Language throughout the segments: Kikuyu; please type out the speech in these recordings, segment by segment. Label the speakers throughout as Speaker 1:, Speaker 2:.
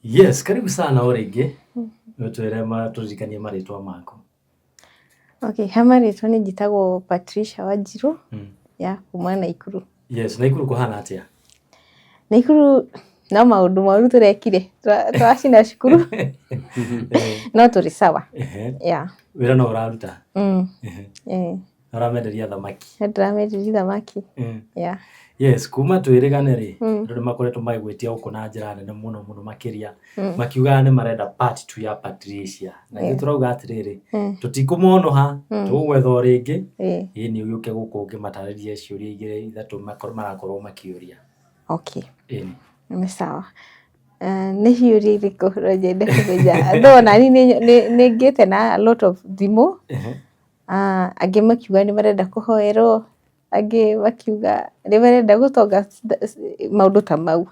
Speaker 1: Yes, karibu sana o rĩngĩ. Ũtwĩre tũririkanie marĩtwa maku.
Speaker 2: Okay, ha marĩtwa nĩ njĩtagwo Patricia Wanjiru ya kuma Naikuru.
Speaker 1: Yes, Naikuru kũhana atĩa?
Speaker 2: Naikuru no maũndũ moru tũrekire, twacina cukuru no tũrĩ sawa. Yeah.
Speaker 1: Wĩra no ũraruta? Mm. Ũramenderia thamaki?
Speaker 2: Ndĩramenderia thamaki. Yeah.
Speaker 1: Yes, kuma twĩrĩgane rĩ, andũ nĩ makoretwo magĩgwĩtia gũkũ na njĩra nene mũno mũno makĩria, makiugaga nĩ marenda part two ya Patricia. Na ithuĩ tũrauga atĩrĩrĩ, tũtikũmonoha, tũgũgwetha o rĩngĩ, ĩĩ nĩ ũgĩũke gũkũ ũngĩmatarĩrie ciũria igĩrĩ ithatũ marakorwo makĩũria.
Speaker 2: Okay. Ĩni. Nĩ sawa. Nĩ ciũria irĩkũ no nyende kũmenya? Though nani nĩ ngĩte na a lot of thimũ, angĩ makiuga nĩ marenda kũhoerwo, angĩ makiuga nĩ marenda gũtonga, maũndũ ta mau.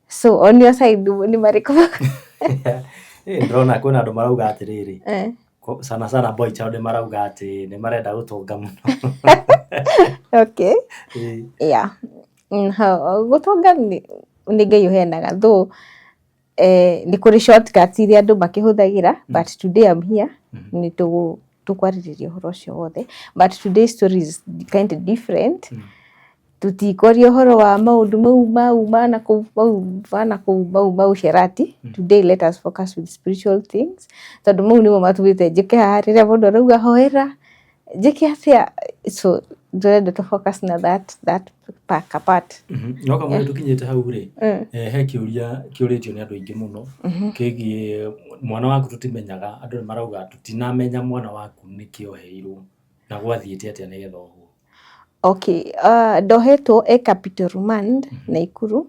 Speaker 2: So on your side nĩ marĩkũ?
Speaker 1: Ndĩrona kwĩna andũ marauga atĩrĩrĩ, sana sana boy child nĩ marauga atĩ nĩ marenda gũtonga mũno.
Speaker 2: Okay. Yeah. Gũtonga nĩ Ngai ũheanaga, though nĩ kũrĩ shortcuts iria andũ makĩhũthagĩra, but today I'm here nĩ tũkwarĩrĩria ũhoro ũcio wothe. But today's story is kind of different. Tũtikwaria ũhoro wa maũndũ mau mau ma nakũu mau ma nakũu mau ma ũcerati. Today let us focus with spiritual things, tondũ mau nĩmo matũmĩte njũke haha rĩrĩa mũndũ arauga hoera njĩke atĩa, so ndĩrenda tũ focus na that part.
Speaker 1: No kamũira tũkinyĩte hau rĩ, he kĩũria kĩũrĩtio nĩ andũ aingĩ mũno kĩgiĩ mwana waku. Tũtimenyaga, andũ nĩ marauga tũtinamenya mwana waku nĩkĩ oheirwo na gwathiĩte atĩa nĩgetha ohwo.
Speaker 2: Okay, ndohetwo e capital remand Naikuru.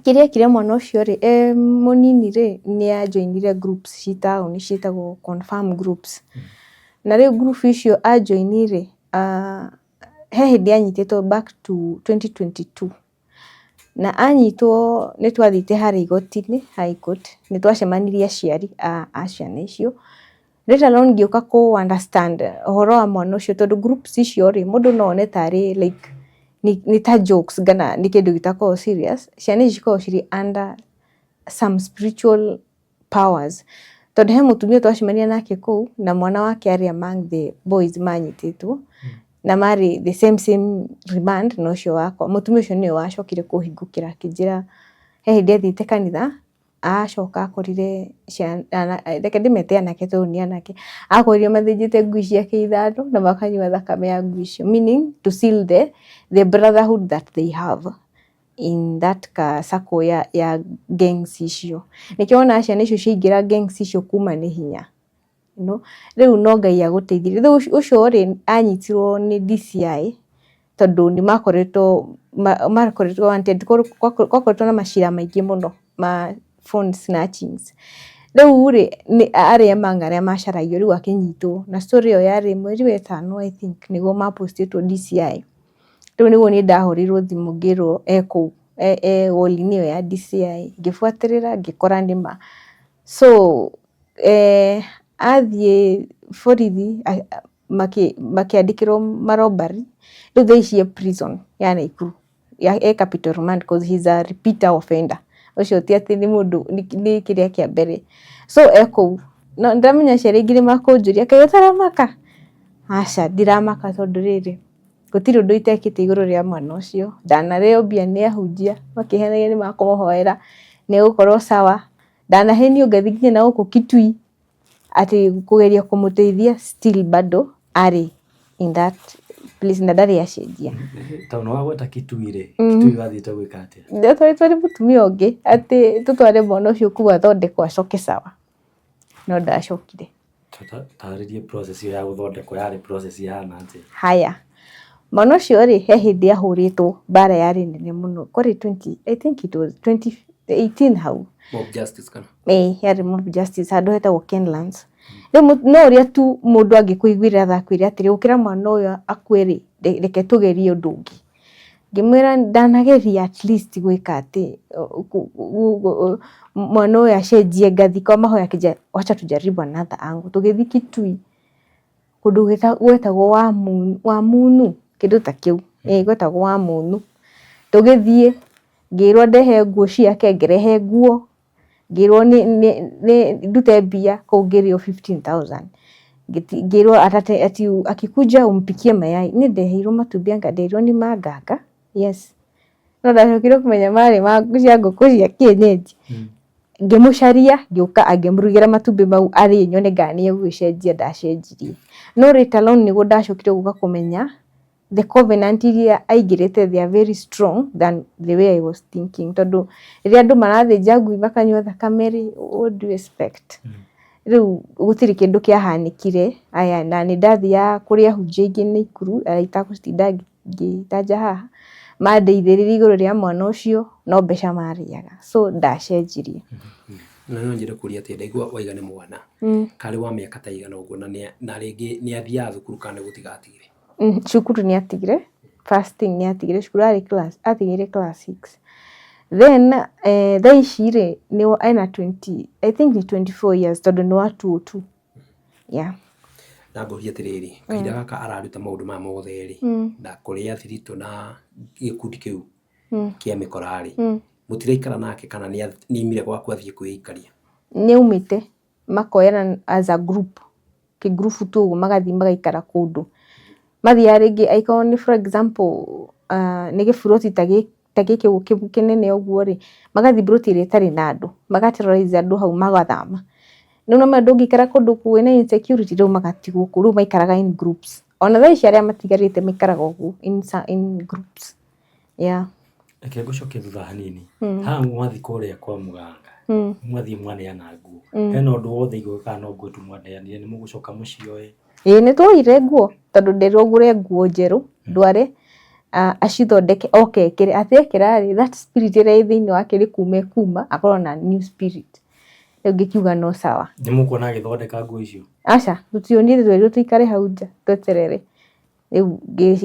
Speaker 2: Kĩrĩa ekire mwana ũcio rĩ, e mũnini rĩ, nĩ ajoinire groups ci taũni ciĩtagwo confirm groups. Na rĩu group icio ajoini rĩ, he hĩndĩ anyitĩtwo back to 2022. Na anyitwo nĩ twathiĩte harĩa igoti-inĩ, High Court, nĩ twacemanirie aciari a ciana icio. Later on ngĩũka kũ understand ũhoro wa mwana ũcio, tondũ groups icio rĩ, mũndũ no one tarĩ like nĩ ta jokes kana nĩ kĩndũ gĩtakoragwo serious. Ciana ici cikoragwo cirĩ under some spiritual powers. Tondũ he mũtumia twacemania nake kũu na mwana wake arĩ among the boys manyitĩtwo na marĩ the same same remand na ũcio wakwa. Mũtumia ũcio nĩwe wacokire kũhingũkĩra akĩnjĩra he hĩndĩ athiĩte kanitha, acoka akorire ciana, reke ndĩmete anake tondũ nĩ anake, akorire mathĩnjĩte ngui ciake ithano na makanyua thakame ya ngui icio, meaning to seal the brotherhood that they have in that ka circle ya gangs icio. Nĩkĩo wonaga ciana icio ciaingĩra gangs icio kuma nĩ hinya. Rĩu no Ngai agũteithirie. Rĩu ũcio rĩ, anyitirwo nĩ DCI tondũ nĩ makoretwo wanted, gwakoretwo na macira maingĩ mũno ma phone snatchings. Rĩu rĩ, arĩ among arĩa macaragio, rĩu akĩnyitwo na story ĩyo yarĩ mweri wa ĩtano, I think, nĩguo mapostĩtwo DCI. Rĩu nĩguo niĩ ndahũrĩirwo thimũ ngĩrwo e kũu, e wall-inĩ ĩyo ya DCI, ngĩbuatĩrĩra ngĩkora nĩma. So athiĩ borithi makĩandĩkĩrwo marobbery, rĩu thaa ici e prison ya Naikuru, e capital remand cause he's a repeater offender. Ũcio ti atĩ nĩ mũndũ nĩ kĩrĩa kĩa mbere. So e kũu. No nĩndĩramenya aciari aingĩ nĩ makũnjũria, "Kaĩ ũtaramaka?" Aca, ndiramaka, tondũ rĩrĩ, gũtirĩ ũndũ itekĩte igũrũ rĩa mwana ũcio. Ndanarĩo mbia nĩ ahunjia makĩheanagia nĩ makũmũhoera nĩ egũkorwo sawa. Ndanahenio ngathiĩ nginya na gũkũ Kitui atĩ kũgeria kũmũteithia, still bado arĩ in that place na ndarĩ acenjia.
Speaker 1: Tondũ nĩ wagweta Kitui rĩ, Kitui wathiĩte gwĩka atĩa?
Speaker 2: Ndatwarĩtwo nĩ mũtumia ũngĩ atĩ tũtware mwana ũcio kũu athondekwo acoke sawa, no ndacokire.
Speaker 1: Tarĩrie process ĩyo ya gũthondekwo, yarĩ process ĩhana atĩa?
Speaker 2: Haya, mwana ũcio rĩ, he hĩndĩ ahũrĩtwo mbara yarĩ nene mũno, kwarĩ 20, I think it was 2018 hau.
Speaker 3: Mob justice kana?
Speaker 2: Ĩĩ, yarĩ mob justice handũ hetagwo Kenlands. Rĩu no ũrĩa tu mũndũ angĩkũiguĩra tha akwĩre atĩrĩ, gũkĩra mwana ũyũ akue rĩ, reke tũgerie ũndũ ũngĩ. Ngĩmwĩra ndanageria at least gwĩka atĩ mwana ũyũ acenjie ngathi kwa mahoya, akĩnjĩra wacha tujaribu another angle. Tũgĩthiĩ Kitui kũndũ gwetagwo Wamunu, kĩndũ ta kĩu, ĩĩ gwetagwo Wamunu. Tũgĩthiĩ Ngĩrwo ndehe nguo ciake, ngĩrehe nguo, ngĩrwo nĩ ndute mbia kũu ngĩrĩo 15,000. Ngĩrwo ati akikuja umpikie mayai. Niĩ ndeheirwo matumbĩ anga nderirwo nĩ ma nganga, yes. No ndacokire kũmenya marĩ ma cia ngũkũ cia kienyeji. Ngĩmũcaria ngĩũka ngĩmũrugĩra matumbĩ mau arĩe nyone kana nĩ egũgĩcenjia ndacenjirie. No later on nĩguo ndacokire gũka kũmenya the covenant iria aingĩrĩte they are very strong than the way I was thinking. Tondũ rĩrĩa andũ marathĩnja ngui makanyua thakame rĩ, what do you expect? Rĩu gũtirĩ kĩndũ kĩahanĩkire. Aya na nĩ ndathiaga kũrĩ ahunjia aingĩ Naikuru arĩa itegũtinda ngĩtanja haha, mandeithĩrĩirie igũrũ rĩa mwana ũcio no mbeca marĩaga. So ndacenjirie.
Speaker 3: Na no nyende kũria atĩ ndaigua waiga nĩ mwana, karĩ wa mĩaka ta ĩigana ũguo na rĩngĩ nĩ athiaga thukuru kana nĩ gũtiga atigire?
Speaker 2: Cukuru nĩ atigire, first thing nĩ atigire cukuru arĩ class, atigire class six. Then thaa ici rĩ, ena 20, I think nĩ 24 years tondũ nĩ wa 202. Yeah.
Speaker 3: Na ngũrie atĩrĩrĩ, kahinda gaka araruta maũndũ maya mothe rĩ, na kũrĩa thiritũ na gĩkundi kĩu kĩa mĩkora rĩ, mũtiraikara nake kana nĩ aimire gwaku athiĩ kwĩikaria?
Speaker 2: Nĩ aumĩte, makoyana as a group, kĩngurubu tu ũguo magathiĩ magaikara kũndũ. Mathiaga rĩngĩ angĩkorwo nĩ for example nĩ gĩburoti ta gĩkĩ ũguo kĩnene ũguo rĩ, magathiĩ mburoti ĩrĩa ĩtarĩ na andũ, maga terrorize andũ hau magathama. Rĩu nĩwona ndũngĩikara kũndũ kwĩna insecurity rĩu magatigwo kũu, rĩu maikaraga in groups. Ona thaa ici arĩa matigarĩte maikaraga ũguo in groups, yeah.
Speaker 1: Reke ngũcokie thutha hanini. Haha mwathiĩ kũrĩa kwa mũganga, mwathiĩ mwaneana nguo, hena ũndũ wothe igũrũ kana no nguo tu mwaneanire nĩ mũgũcoka mũcioe?
Speaker 2: Ĩĩ nĩ tuoire nguo tondũ nderirwo ngũre nguo njerũ ndware acithondeke oke ekĩre, atĩ ekĩra rĩ that spirit ĩrĩa ĩ thĩinĩ wake nĩ kuma ĩkuma akorwo na new spirit. Rĩu ngĩkiuga no sawa.
Speaker 1: Nĩ mũkuona agĩthondeka nguo icio?
Speaker 2: Aca tũtionire twerirwo tũikare hau nja tweterere. Rĩu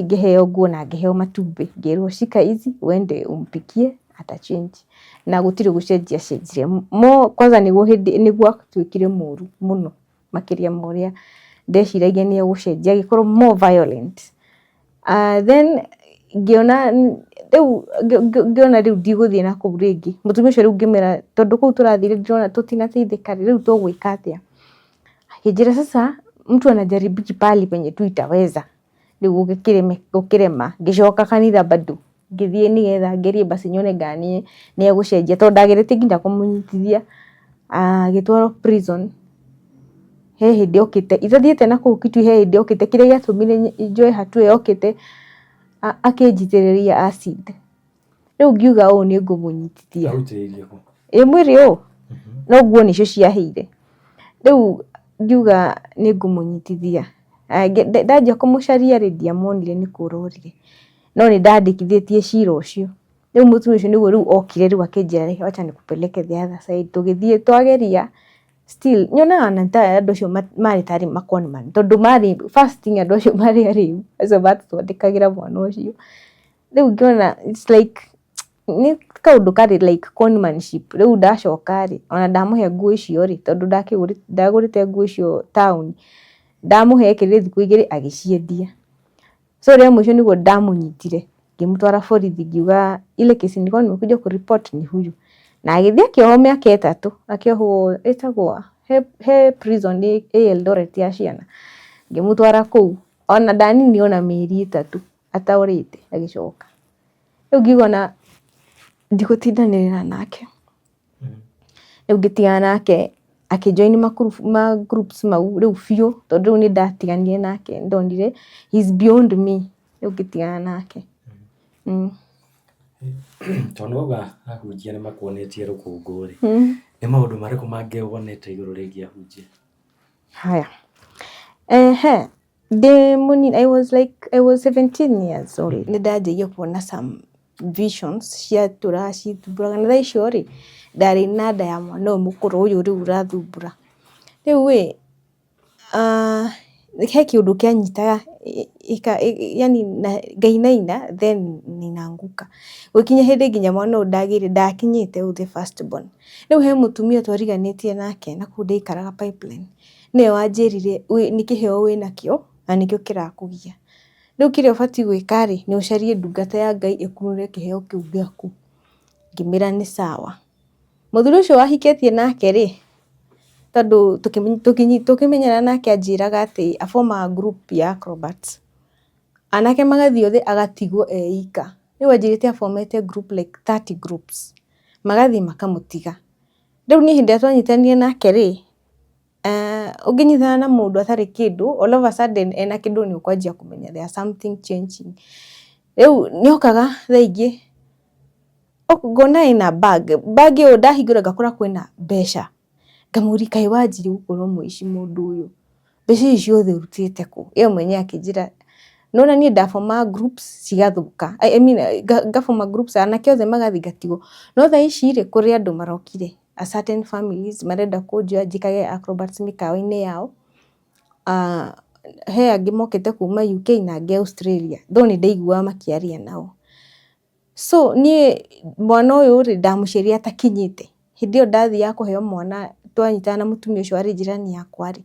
Speaker 2: ngĩheo nguo na ngĩheo matumbĩ ngĩrwo shika hizi uende umpikie ata change. Na gũtirĩ gũcenjia acenjirie. Kwanza nĩguo hĩndĩ nĩguo atuĩkire mũru mũno makĩria ma ũrĩa ndeciragia nĩ egũcenjia agĩkorwo more violent. Then ngĩona rĩu ngĩona rĩu ndigũthiĩ na kũu rĩngĩ. Mũtumia ũcio rĩu ngĩmwĩra tondũ kũu tũrathire ndĩrona tũtinateithĩka rĩ, rĩu tũgwĩka atĩa? Akĩnjĩra sasa mtu anajaribiki pahali penye tu itaweza. Rĩu gũkĩrema ngĩcoka kanitha bado ngĩthiĩ nĩgetha ngerie basi nyone kana nĩ egũcenjia tondũ ndageretie nginya kũmũnyitithia agĩtwarwo prison. He hĩndĩ okĩte itathiĩte nakũu Kitui he hĩndĩ okĩte kĩrĩa gĩatũmire njoe hatua ĩyo okĩte akĩnjitĩrĩria acid. Rĩu ngiuga ũũ nĩ ngũmũnyitithia. Ĩ mwĩrĩ ũũ no nguo nĩcio ciahĩire. Rĩu ngiuga nĩ ngũmũnyitithia. Ndanjia kũmũcaria rĩ ndiamuonire nĩ kũra orire. No nĩ ndandĩkithĩtie cira ũcio. Rĩu mũtumia ũcio nĩguo rĩu okire rĩu akĩnjĩra wacha nikupeleke the other side. Tũgĩthiĩ twageria still nyonaga ona ta andũ acio marĩ tarĩ ma con man tondũ marĩ first thing andũ acio marĩ arĩu acio matũthondekagĩra mwana ũcio. Rĩu ngĩona it's like nĩ kaũndũ karĩ like conmanship. Rĩu ndacoka rĩ, ona ndamũhe nguo icio rĩ, tondũ ndagũrĩte nguo icio taũni, ndamũhe ekĩrire thikũ igĩrĩ agĩciendia. So rĩa mũico nĩguo ndamũnyitire ngĩmũtwara borithi ngiuga ile kesi nilikuwa nimekuja kuripoti ni huyu. Na agĩthiĩ akĩohwo mĩaka 3, akĩohwo ĩtagwo he prison ĩ Eldoret ya ciana. Ngĩmũtwara kũu ona ndaninire ona mĩeri 3 ataũrĩte agĩcoka. Rĩu ngiuga ona ndigũtindanĩrĩra nake. Rĩu ngĩtigana nake akĩ join ma groups mau rĩu biũ tondũ rĩu nĩ ndatiganire nake ndonire he is beyond me rĩu ngĩtigana nake.
Speaker 1: Tondũ nĩ wauga ahunjia nĩ makuonetie rũkũngũ rĩ, nĩ maũndũ marĩkũ mangĩ wonete igũrũ rĩgiĩ ahunjia?
Speaker 2: Haya. Ehe, ndĩ mũnini I was like I was 17 years old nĩ ndanjĩrĩirie kuona some visions ciatũraga cithumbũraga na thaa icio rĩ, ndarĩ na nda ya mwana ũyũ mũkũrũ ũyũ rĩu ũrathumbũra. Rĩu ĩ, he kĩũndũ kĩanyitaga yaani ngainaina then ninaanguka. Gũgĩkinya hĩndĩ nginya mwana ũyũ ndagĩire ndakinyĩte ũyũ the first born. Rĩu he mũtumia twariganĩtie nake na kũu ndaikaraga Pipeline, nĩwe wanjĩrire nĩ kĩheo wĩnakĩo na nĩkĩo kĩrakũgia. Rĩu kĩrĩa ũbatiĩ gwĩka rĩ, nĩ ũcarie ndungata ya Ngai ĩkunũre kĩheo kĩu gĩaku. Ngĩmwĩra nĩ sawa. Mũthuri ũcio wahikĩtie nake rĩ, tondũ tũkĩmenyana nake anjĩraga atĩ abomaga group ya acrobats. Anake magathiĩ othe agatigwo e ika. Rĩu anjĩrĩte abomete group like 30 groups. Magathiĩ makamũtiga. Rĩu niĩ hĩndĩ ĩrĩa twanyitanire nake rĩ, ũngĩnyitana na mũndũ atarĩ kĩndũ, all of a sudden ena kĩndũ nĩ ũkwanjia kũmenya there something changing. Rĩu nĩ okaga thaa ingĩ ngona ena bag, bag ĩyo ndahingũra ngakora kwĩna mbeca. Ngamũria kaĩ wanjirie gũkorwo mũici mũndũ ũyũ, mbeca ici ciothe ũrutĩte kũ? Ye mwenyewe akĩnjĩra, nĩwona niĩ ndabomaga groups cigathũka, I mean ngaboma groups anake othe magathiĩ ngatigwo. No thaa ici rĩ, kũrĩ andũ marokire, a certain families marenda kũnjoya njĩkage acrobats mĩkawa-inĩ yao. He angĩ mokĩte kuma UK na angĩ Australia, though nĩ ndaiguaga makĩaria nao. So niĩ mwana ũyũ rĩ, ndamũciarire atakinyĩte. Hĩndĩ ĩyo ndathiaga kũheo mwana twanyitana na mũtumia ũcio warĩ jirani yakwa rĩ,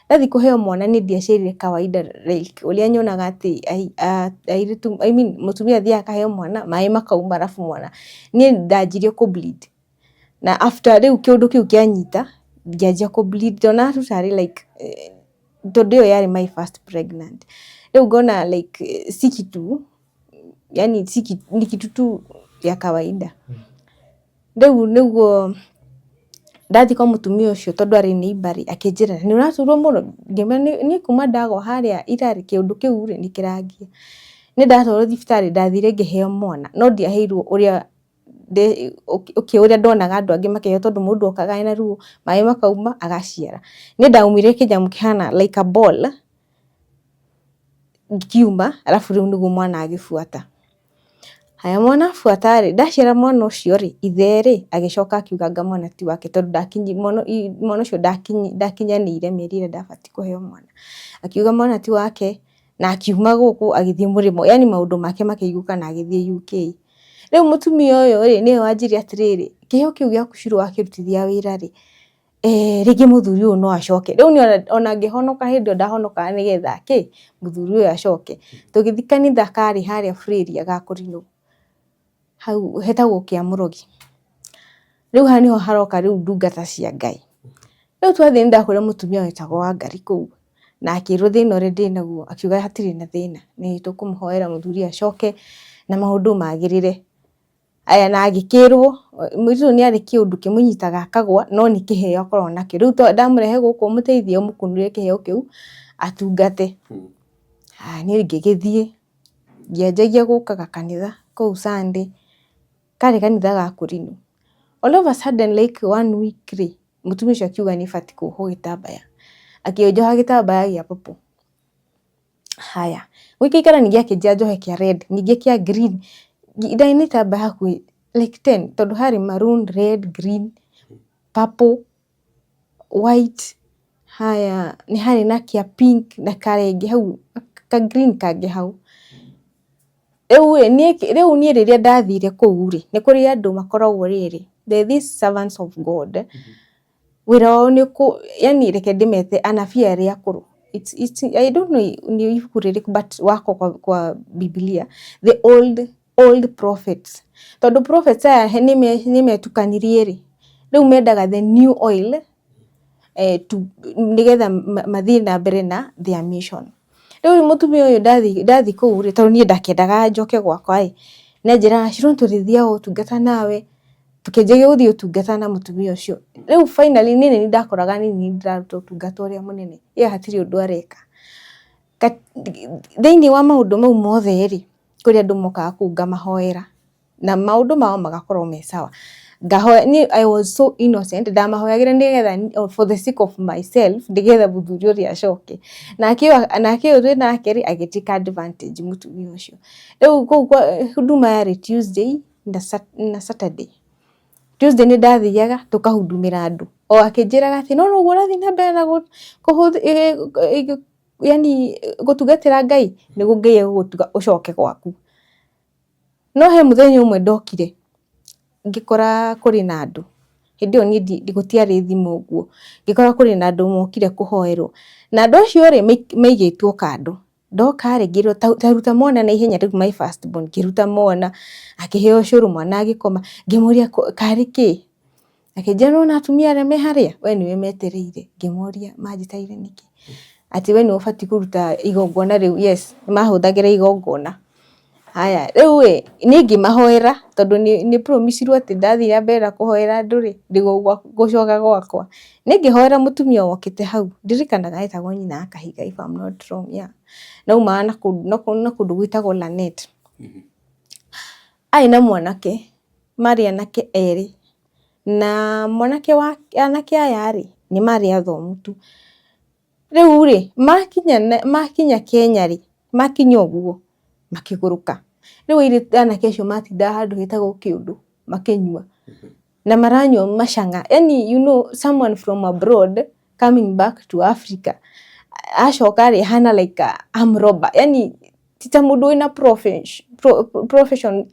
Speaker 2: ndathiĩ kũheo mwana niĩ ndiaciarire kawaida like ũrĩa nyonaga atĩ airĩtu, I mean mũtumia athiaga akaheo mwana, maĩ makauma arabu mwana, niĩ ndanjirie kũ bleed. Na after rĩu kĩũndũ kĩu kĩanyita, ngĩanjia kũ bleed ndionaga tu tarĩ like tondũ ĩyo yarĩ my first pregnant. Rĩu ngona like si kitu, yani si kitu, ni kitu tu ya kawaida. Rĩu nĩguo ndathiĩ kwa mũtumia ũcio tondũ arĩ neighbour rĩ, akĩnjĩra nĩ ũraturwo mũno? Ngĩmwĩra niĩ kuma ndagwa harĩa ira rĩ, kĩũndũ kĩu rĩ nĩ kĩrangia. Niĩ ndatwarwo thibitarĩ ndathire ngĩheo mwana, no ndiaheirwo ũrĩa ũrĩa ndonaga andũ angĩ makĩheo tondũ mũndũ okaga ena ruo, maĩ makauma agaciara. Niĩ ndaumire kĩnyamũ kĩhana like a ball ngiuma, arabu rĩu nĩguo mwana agĩbuata. Haya mwana abuata rĩ, ndaciara mwana ũcio rĩ, ithe rĩ, agĩcoka akiuga anga mwana ti wake tondũ mwana ũcio ndakinyanĩire mĩeri ĩrĩa ndabatiĩ kũheo mwana. Akiuga mwana ti wake na akiuma gũkũ agĩthiĩ mũrĩmo, yani maũndũ make makĩhingũka na agĩthiĩ UK. Rĩu mũtumia ũyũ rĩ, nĩwe wanjĩrire atĩrĩrĩ, kĩheo kĩu gĩaku Shiro wakĩrutithia wĩra rĩ, rĩngĩ mũthuri ũyũ no acoke. Rĩu niĩ ona ngĩhonoka hĩndĩ ĩyo ndahonokaga nĩgetha kĩ, mũthuri ũyũ acoke. Tũgĩthiĩ kanitha karĩ harĩa Freria ga Kũrinũ, hau hetagwo Kĩamũrogi. Rĩu haha nĩho haroka rĩu ndungata cia Ngai. Rĩu twathiĩ nĩ ndakorire mũtumia wetagwo Wangari kũu, na akĩrwo thĩna ũrĩa ndĩnaguo, akiuga hatirĩ na thĩna, nĩ tũkũmũhoera mũthuri acoke na maũndũ magĩrĩre. Aya na agĩkĩrwo, mũirĩtu ũyũ nĩ arĩ kĩũndũ kĩmũnyitaga akagwa, no nĩ kĩheo akoragwo nakĩo. Rĩu ndamũrehe gũkũ ũmũteithie ũmũkunũre kĩheo kĩu atungate. Haya niĩ ngĩgĩthiĩ, ngĩanjagia gũkaga kanitha kũu Sunday, karĩ kanitha ga kũrinũ. All of a sudden like one week rĩ, mũtumia ũcio akiuga nĩ batiĩ kuohwo gĩtambaya, akĩnjoha gĩtambaya gĩa purple. Haya, gũikaikara ningĩ akĩnjĩra njohe kĩa red, ningĩ kĩa green, ndarĩ na itambaya hakuhĩ like 10 tondũ harĩ maroon, red, green, purple, white, haya nĩ harĩ na kĩa pink na karenge hau, ka green kangĩ hau. Rĩu ĩ, rĩu niĩ rĩrĩa ndathire kũu rĩ, nĩ kũrĩ andũ makoragwo rĩrĩ, there these servants of God, wĩra wao nĩ kũ, yani reke ndĩmete anabii arĩa akũrũ. It's, I don't know nĩ ibuku rĩrĩkũ but wako kwa Bibilia, the old prophets. Tondũ prophets aya nĩ metukanirie rĩ, rĩu mendaga the new oil to nĩgetha mathiĩ na mbere na their mission. Rĩu mũtumia ũyũ ndathiĩ kũu rĩ, tondũ niĩ ndakĩendaga njoke gwakwa ĩ, nĩ anjĩraga Shiro tũrĩthiaga ũtungata nawe, tũkĩanjagia gũthiĩ ũtungata na mũtumia ũcio. Rĩu finally niĩ nĩ niĩ ndakoraga nĩ niĩ ndĩraruta ũtungata ũrĩa mũnene, ye hatirĩ ũndũ areka. Thĩiniĩ wa maũndũ mau mothe rĩ, kũrĩ andũ mokaga kũu ngamahoera na maũndũ mao magakorwo me sawa. Ngahoya, niĩ I was so innocent, ndamahoyagĩra nĩgetha for the sake of myself, nĩgetha mũthuri ũrĩa acoke. Nake ũyũ twĩ nake rĩ, agĩ take advantage mũtumia ũcio. Rĩu kũu huduma yarĩ Tuesday na Saturday. Tuesday nĩ ndathiaga tũkahudumĩra andũ. O akĩnjĩraga atĩ nĩwona ũguo ũrathiĩ na mbere na yani gũtungatĩra Ngai, nĩguo Ngai egũgũtuga ũcoke gwaku. No he mũthenya ũmwe ndokire ngĩkora kũrĩ na andũ, hĩndĩ ĩyo niĩ gũtiarĩ thimũ ũguo, ngĩkora kũrĩ na andũ mokire kũhoerwo, na andũ acio rĩ maigĩtwo kando. Ndoka rĩ, ngĩrwo ta ruta mwana na ihenya rĩu my first born, ngĩruta mwana, akĩheo ũcũrũ mwana agĩkoma, ngĩmũria karĩ kĩ? Akĩnjĩra nĩwona atumia arĩa me harĩa, we nĩwe metereire. Ngĩmoria manjĩtaire nĩkĩ? Atĩ we nĩwe ũbatiĩ kũruta igongona rĩu, yes, nĩmahũthagĩra igongona. Haya, rĩu ĩ, niĩ ngĩmahoera tondũ nĩ promise irwo atĩ ndathiĩ na mbere na kũhoera andũ rĩ, nĩguo ngũcoka gwakwa. Niĩ ngĩhoera mũtumia wokĩte hau, ndirikanaga etagwo nyina wa Kahiga if I'm not wrong, yeah. Na aumaga na kũndũ gwĩtagwo Lanet. Arĩ na mwanake, marĩ anake erĩ, na mwanake wa anake aya rĩ, nĩ marĩ athomu tu. Rĩu rĩ, makinya Kenya rĩ, makinya ũguo, makĩgũrũka. Rĩu airĩtu anake acio matindaga handũ hetagwo kĩũndũ makĩnyua. Na maranyua macang'a. Yaani you know someone from abroad coming back to Africa, acoka rĩ, ahana like a arm robber. Yaani ti ta mũndũ wĩna profession,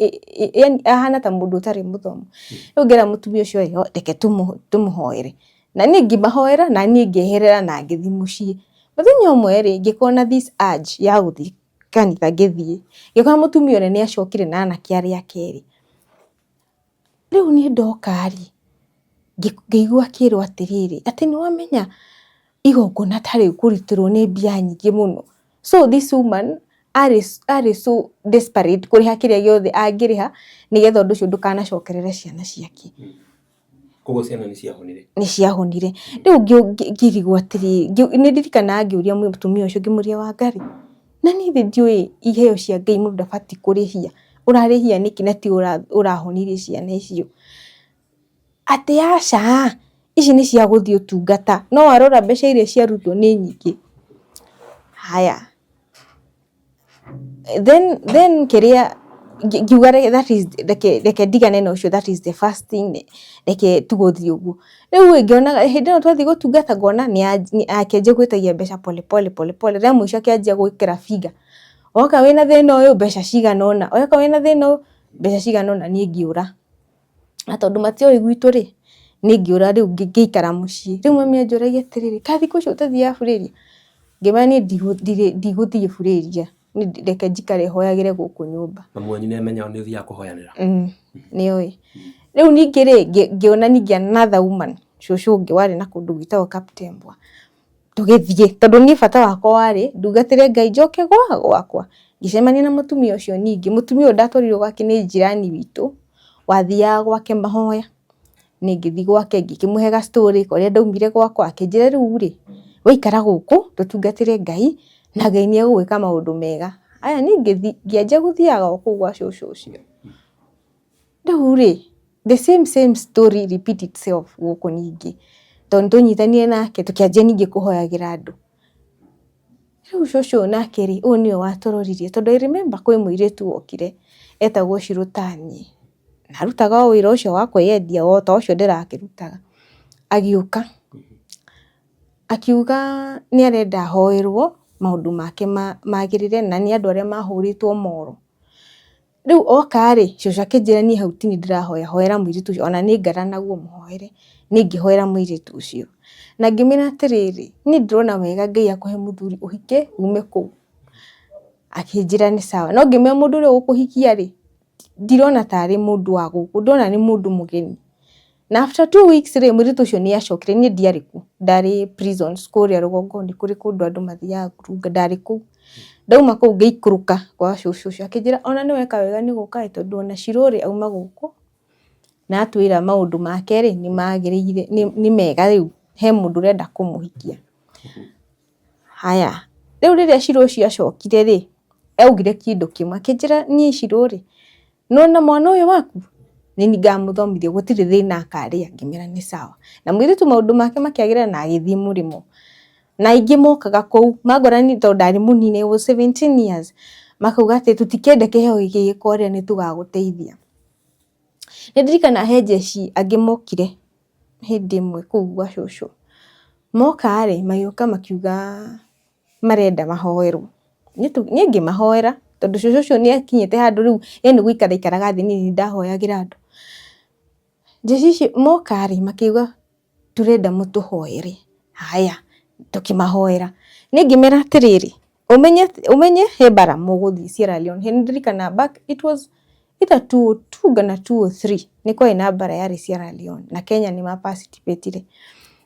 Speaker 2: yaani ahana ta mũndũ ũtarĩ mũthomu. Rĩu ngĩra mũtumia ũcio ĩ, reke tũmũhoere. Na niĩ ngĩmahoera na niĩ ngĩeherera na ngĩthiĩ mũciĩ. Mũthenya ũmwe rĩ, ngĩkorwo na this urge ya gũthiĩ kanitha ngĩthiĩ. Ngĩkora mũtumia ũrĩa nĩ acokire na anake arĩa ake erĩ. Rĩu niĩ ndoka rĩ, ngĩigua akĩrwo atĩrĩrĩ, atĩ nĩ wamenya igongona ta rĩu kũrutĩrwo nĩ mbia nyingĩ mũno. So this woman arĩ so desperate kũrĩha kĩrĩa gĩothe angĩrĩha nĩgetha ũndũ ũcio ndũkanacokerere ciana ciake.
Speaker 3: Koguo ciana nĩ ciahonire?
Speaker 2: Nĩ ciahonire. Rĩu ngĩrigwo atĩrĩrĩ, nĩ ndirikanaga ngĩũria mũtumia ũcio ngĩmũria Wangari, na niĩ githĩ ndiũĩ iheo cia Ngai mũndũ ndabatiĩ kũrĩhia, ũrarĩhia nĩkĩ na tiwe ũrahonirie ciana icio? Atĩ aca, ici nĩ cia gũthiĩ ũtungata, no warora mbeca iria ciarutwo nĩ nyingĩ. Haya, then kĩrĩa ngiuga that is reke ndigane na ũcio, that is the first thing, reke tũgũthiĩ ũguo. Rĩu ĩ ngĩonaga hĩndĩ ĩno twathiĩ gũtungata ngona nĩ akĩanjia gwĩtagia mbeca pole pole pole pole, rĩa mũico akĩanjia gwĩkĩra figure. Woka wĩna thĩna ũyũ mbeca cigana ũna, woka wĩna thĩna ũyũ mbeca cigana ũna, niĩ ngĩũra. Na tondũ matioĩ gwitũ rĩ, niĩ ngĩũra rĩu ngĩikara mũciĩ. Rĩu mami anjũragia atĩrĩrĩ, kaĩ thikũ ici ũtathiaga burĩria? Ngĩmwĩra niĩ ndigũthiĩ burĩria, niĩ reke njikare hoyagĩre gũkũ nyũmba.
Speaker 3: Mami wanyu nĩ amenya nĩ ũthiaga kũhoyanĩra?
Speaker 2: Nĩ oĩ. Rĩu ningĩ rĩ, ngĩona ningĩ another woman, cũcũ ũngĩ warĩ na kũndũ gwĩtagwo Kaptembwa. Tũgĩthiĩ, tondũ niĩ bata wakwa warĩ ndungatĩre Ngai njoke gwakwa. Ngĩcemania na mũtumia ũcio ningĩ, mũtumia ũyũ ndatwarirwo gwake nĩ jirani witũ, wathiaga gwake mahoya. Niĩ ngĩthiĩ gwake ngĩkĩmũhe ga story ka ũrĩa ndaumire gwakwa, akĩnjĩra rĩu rĩ, waikara gũkũ tũtungatĩre Ngai na Ngai nĩ egũgwĩka maũndũ mega. Aya niĩ ngĩthiĩ ngĩanjia gũthiaga o kũu gwa cũcũ ũcio. Rĩu rĩ, the same same story repeat itself gũkũ ningĩ, tondũ nĩtwanyitanire nake tũkĩanjia ningĩ kũhoyagĩra andũ. Rĩu cũcũ nake rĩ, ũyũ nĩwe watũroririe tondũ I remember kwĩ mũirĩtu wokire etagwo Shirũ taniĩ, na arutaga o wĩra ũcio wa kwĩyendia o ta ũcio ndĩrakĩrutaga. Agĩũka akiuga nĩ arenda ahoerwo maũndũ make magĩrĩre na nĩ andũ arĩa mahũrĩtwo moro. Rĩu oka rĩ, cũcũ akĩnjĩra niĩ hau ti niĩ ndĩrahoya, hoera mũirĩtu ũcio ona niĩ ngaranaguo mũhoere. Niĩ ngĩhoera mũirĩtu ũcio. Na ngĩmwĩra atĩrĩrĩ, niĩ ndĩrona wega Ngai akũhe mũthuri ũhike ume kũu. Akĩnjĩra nĩ sawa. No ngĩmwĩra mũndũ ũrĩa ũgũkũhikia rĩ, ndirona tarĩ mũndũ wa gũkũ, ndĩrona nĩ mũndũ mũgeni. Na after 2 weeks rĩ, mũirĩtu ũcio nĩ acokire, niĩ ndiarĩ kuo, ndarĩ prisons kũrĩa rũgongo-inĩ kũrĩ kũndũ andũ mathiaga kũrunga, ndarĩ kũu. Ndauma kũu ngĩikũrũka gwa cũcũ ũcio akĩnjĩra ona nĩ weka wega nĩ gũka ĩ tondũ ona Shiro rĩ auma gũkũ na atwĩra maũndũ make rĩ nĩ magĩrĩire, nĩ mega rĩu he mũndũ ũrenda kũmũhikia. Haya, rĩu rĩrĩa Shiro ũcio acokire rĩ, augire kĩndũ kĩmwe akĩnjĩra niĩ Shiro rĩ, nĩwona mwana ũyũ waku nĩ ngamũthomithia gũtirĩ thĩna akarĩa, ngĩmwĩra nĩ sawa. Na mũirĩtu maũndũ make makĩagĩrĩra na agĩthiĩ mũrĩmo. Na aingĩ mokaga kũu mangora niĩ tondũ ndarĩ mũnini I was 17 years, makauga atĩ tũtikĩenda kĩheo gĩkĩ gĩkore nĩ tũgagũteithia. Nĩ ndirikanaga he jeshi angĩ mokire hĩndĩ ĩmwe kũu gwa cũcũ. Moka rĩ, magĩũka makiuga marenda mahoerwo. Niĩ ngĩmahoera tondũ cũcũ ũcio nĩ akinyĩte handũ rĩu ye nĩ gũikara aikaraga thĩ niĩ nĩ ndahoyagĩra andũ. Jeshi icio moka rĩ, makiuga tũrenda mũtũhoere. Haya, tũkĩmahoera. Niĩ ngĩmera atĩrĩrĩ, Ũmenye ũmenye he mbara mũgũthiĩ Sierra Leone. Nĩ ndirikanaga back it was either 202 kana 203 nĩ kwarĩ na mbara yarĩ Sierra Leone na Kenya nĩ ma participate-ire.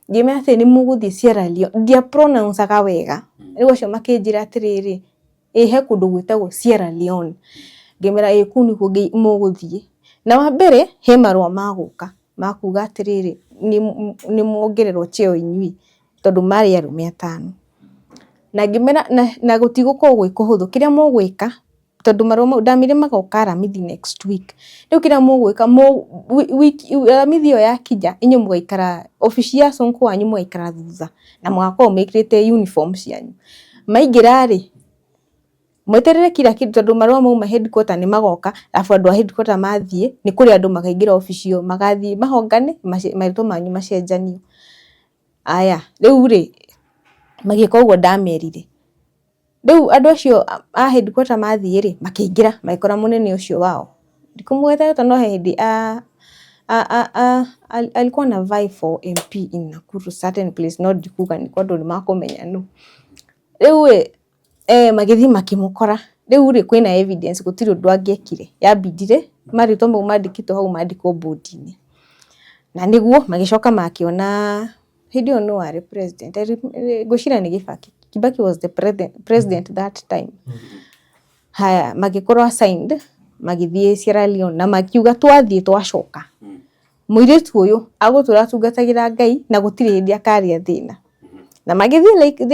Speaker 2: Ngĩmera atĩrĩ nĩ mũgũthiĩ Sierra Leone, ndia pronounce aga wega. Rĩu acio makĩnjĩra atĩrĩrĩ, ĩ he kũndũ gwĩtagwo Sierra Leone. Ngĩmera ĩ kũu nĩkuo mũgũthiĩ. Na wa mbere he marũa magũka ma kuga atĩrĩrĩ nĩ muongererwo cheo inyuĩ tondũ marĩ arũme atano. Na ngĩmera na gũtigũkorwo gwĩ kũhũthũ, kĩrĩa mũgwĩka tondũ marũa mau ndamĩire magoka Aramithi next week. Rĩu kĩrĩa mũgwĩka Aramithi ĩyo yakinya inyuĩ mũgaikara obici ya Sonko wanyu mũgaikara thutha na mũgakorwo mwĩkĩrĩte uniform cianyu. Maingĩra rĩ, mweterere kila kĩndũ tondũ marũa mauma headquarter nĩ magoka, arabu andũ a headquarter mathiĩ nĩ kũrĩ andũ makaingĩra obici ĩyo magathiĩ mahongane marĩtwa manyu macenjanio. Aya, rĩu rĩ magĩka ũguo ndamerire. Rĩu andũ acio a headquarter mathiĩ rĩ, makĩingĩra magĩkora mũnene ũcio wao. Ndikũmũgweta rĩtwa no he hĩndĩ alikuwa na vie for MP in Nakuru certain place no ndikuga nĩ tondũ nĩ makũmenya nũ. Rĩu ĩ magĩthiĩ makĩmũkora. Rĩu rĩ kwĩna evidence gũtirĩ ũndũ angĩekire. Yambindire marĩtwa mau mandĩkĩtwo hau mandĩkwo bodi-inĩ. Na nĩguo magĩcoka makĩona hĩndĩ ĩyo nũ warĩ president, ngwĩciria nĩ Kibaki. Kibaki was the president that time. Haya magĩkorwo assigned magĩthiĩ Sierra Leone na makiuga twathiĩ twacoka mũirĩtu ũyũ agũtũra atungatagĩra Ngai na gũtirĩ hĩndĩ akarĩa thĩna. Na magĩthiĩ like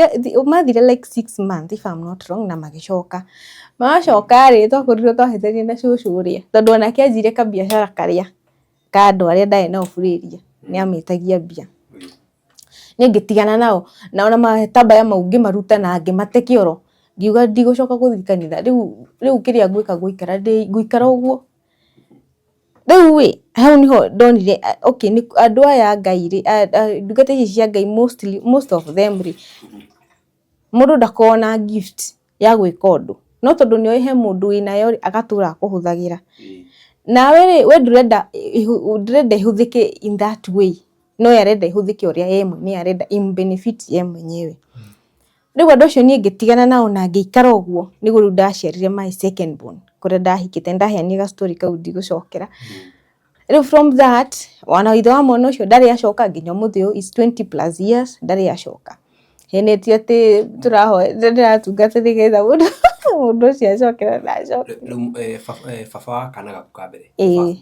Speaker 2: mathire like 6 months if I'm not wrong na magĩcoka. Macoka rĩ twakorirwo twahĩtania na cũcũ ũrĩa tondũ onake anjirie kabiacara karĩa ka andũ arĩa ndarĩ nao Burĩria nĩ amĩtagia mbia. Niĩ ngĩtigana nao na ona matambaya mau ngĩmaruta na ngĩmate kĩoro ngiuga ndigũcoka gũthiĩ kanitha rĩu rĩu kĩrĩa ngwĩka ngũikara ngũikara ũguo. Rĩu ĩ hau nĩho ndonire okay andũ aya a Ngai rĩ, ndungata ici cia Ngai mostly most of them rĩ, mũndũ ndakoragwo na gift ya gwĩka ũndũ no tondũ nĩoĩ he mũndũ wĩnayo rĩ agatũra akũhũthagĩra. Nawe rĩ we ndũrenda ndũrenda ĩhũthĩke in that way no ye arenda ĩhũthĩke ũrĩa ye mwene arenda ĩmũ benefit ye mwenyewe. Rĩu andũ acio niĩ ngĩtigana nao na ngĩikara ũguo nĩguo rĩu ndaciarire my second born kũrĩa ndahikĩte. Nĩndaheanire ga story kau ndigũcokera. Rĩu from that ona ithe wa mwana ũcio ndarĩ acoka nginya ũmũthĩ ũyũ is 20 plus years ndarĩ acoka. Henetio atĩ tũrahoya ndĩratungata nĩgetha mũndũ ũcio acoke na ndacoka.
Speaker 3: Rĩu baba wa kana gaku ka mbere.
Speaker 2: Ĩĩ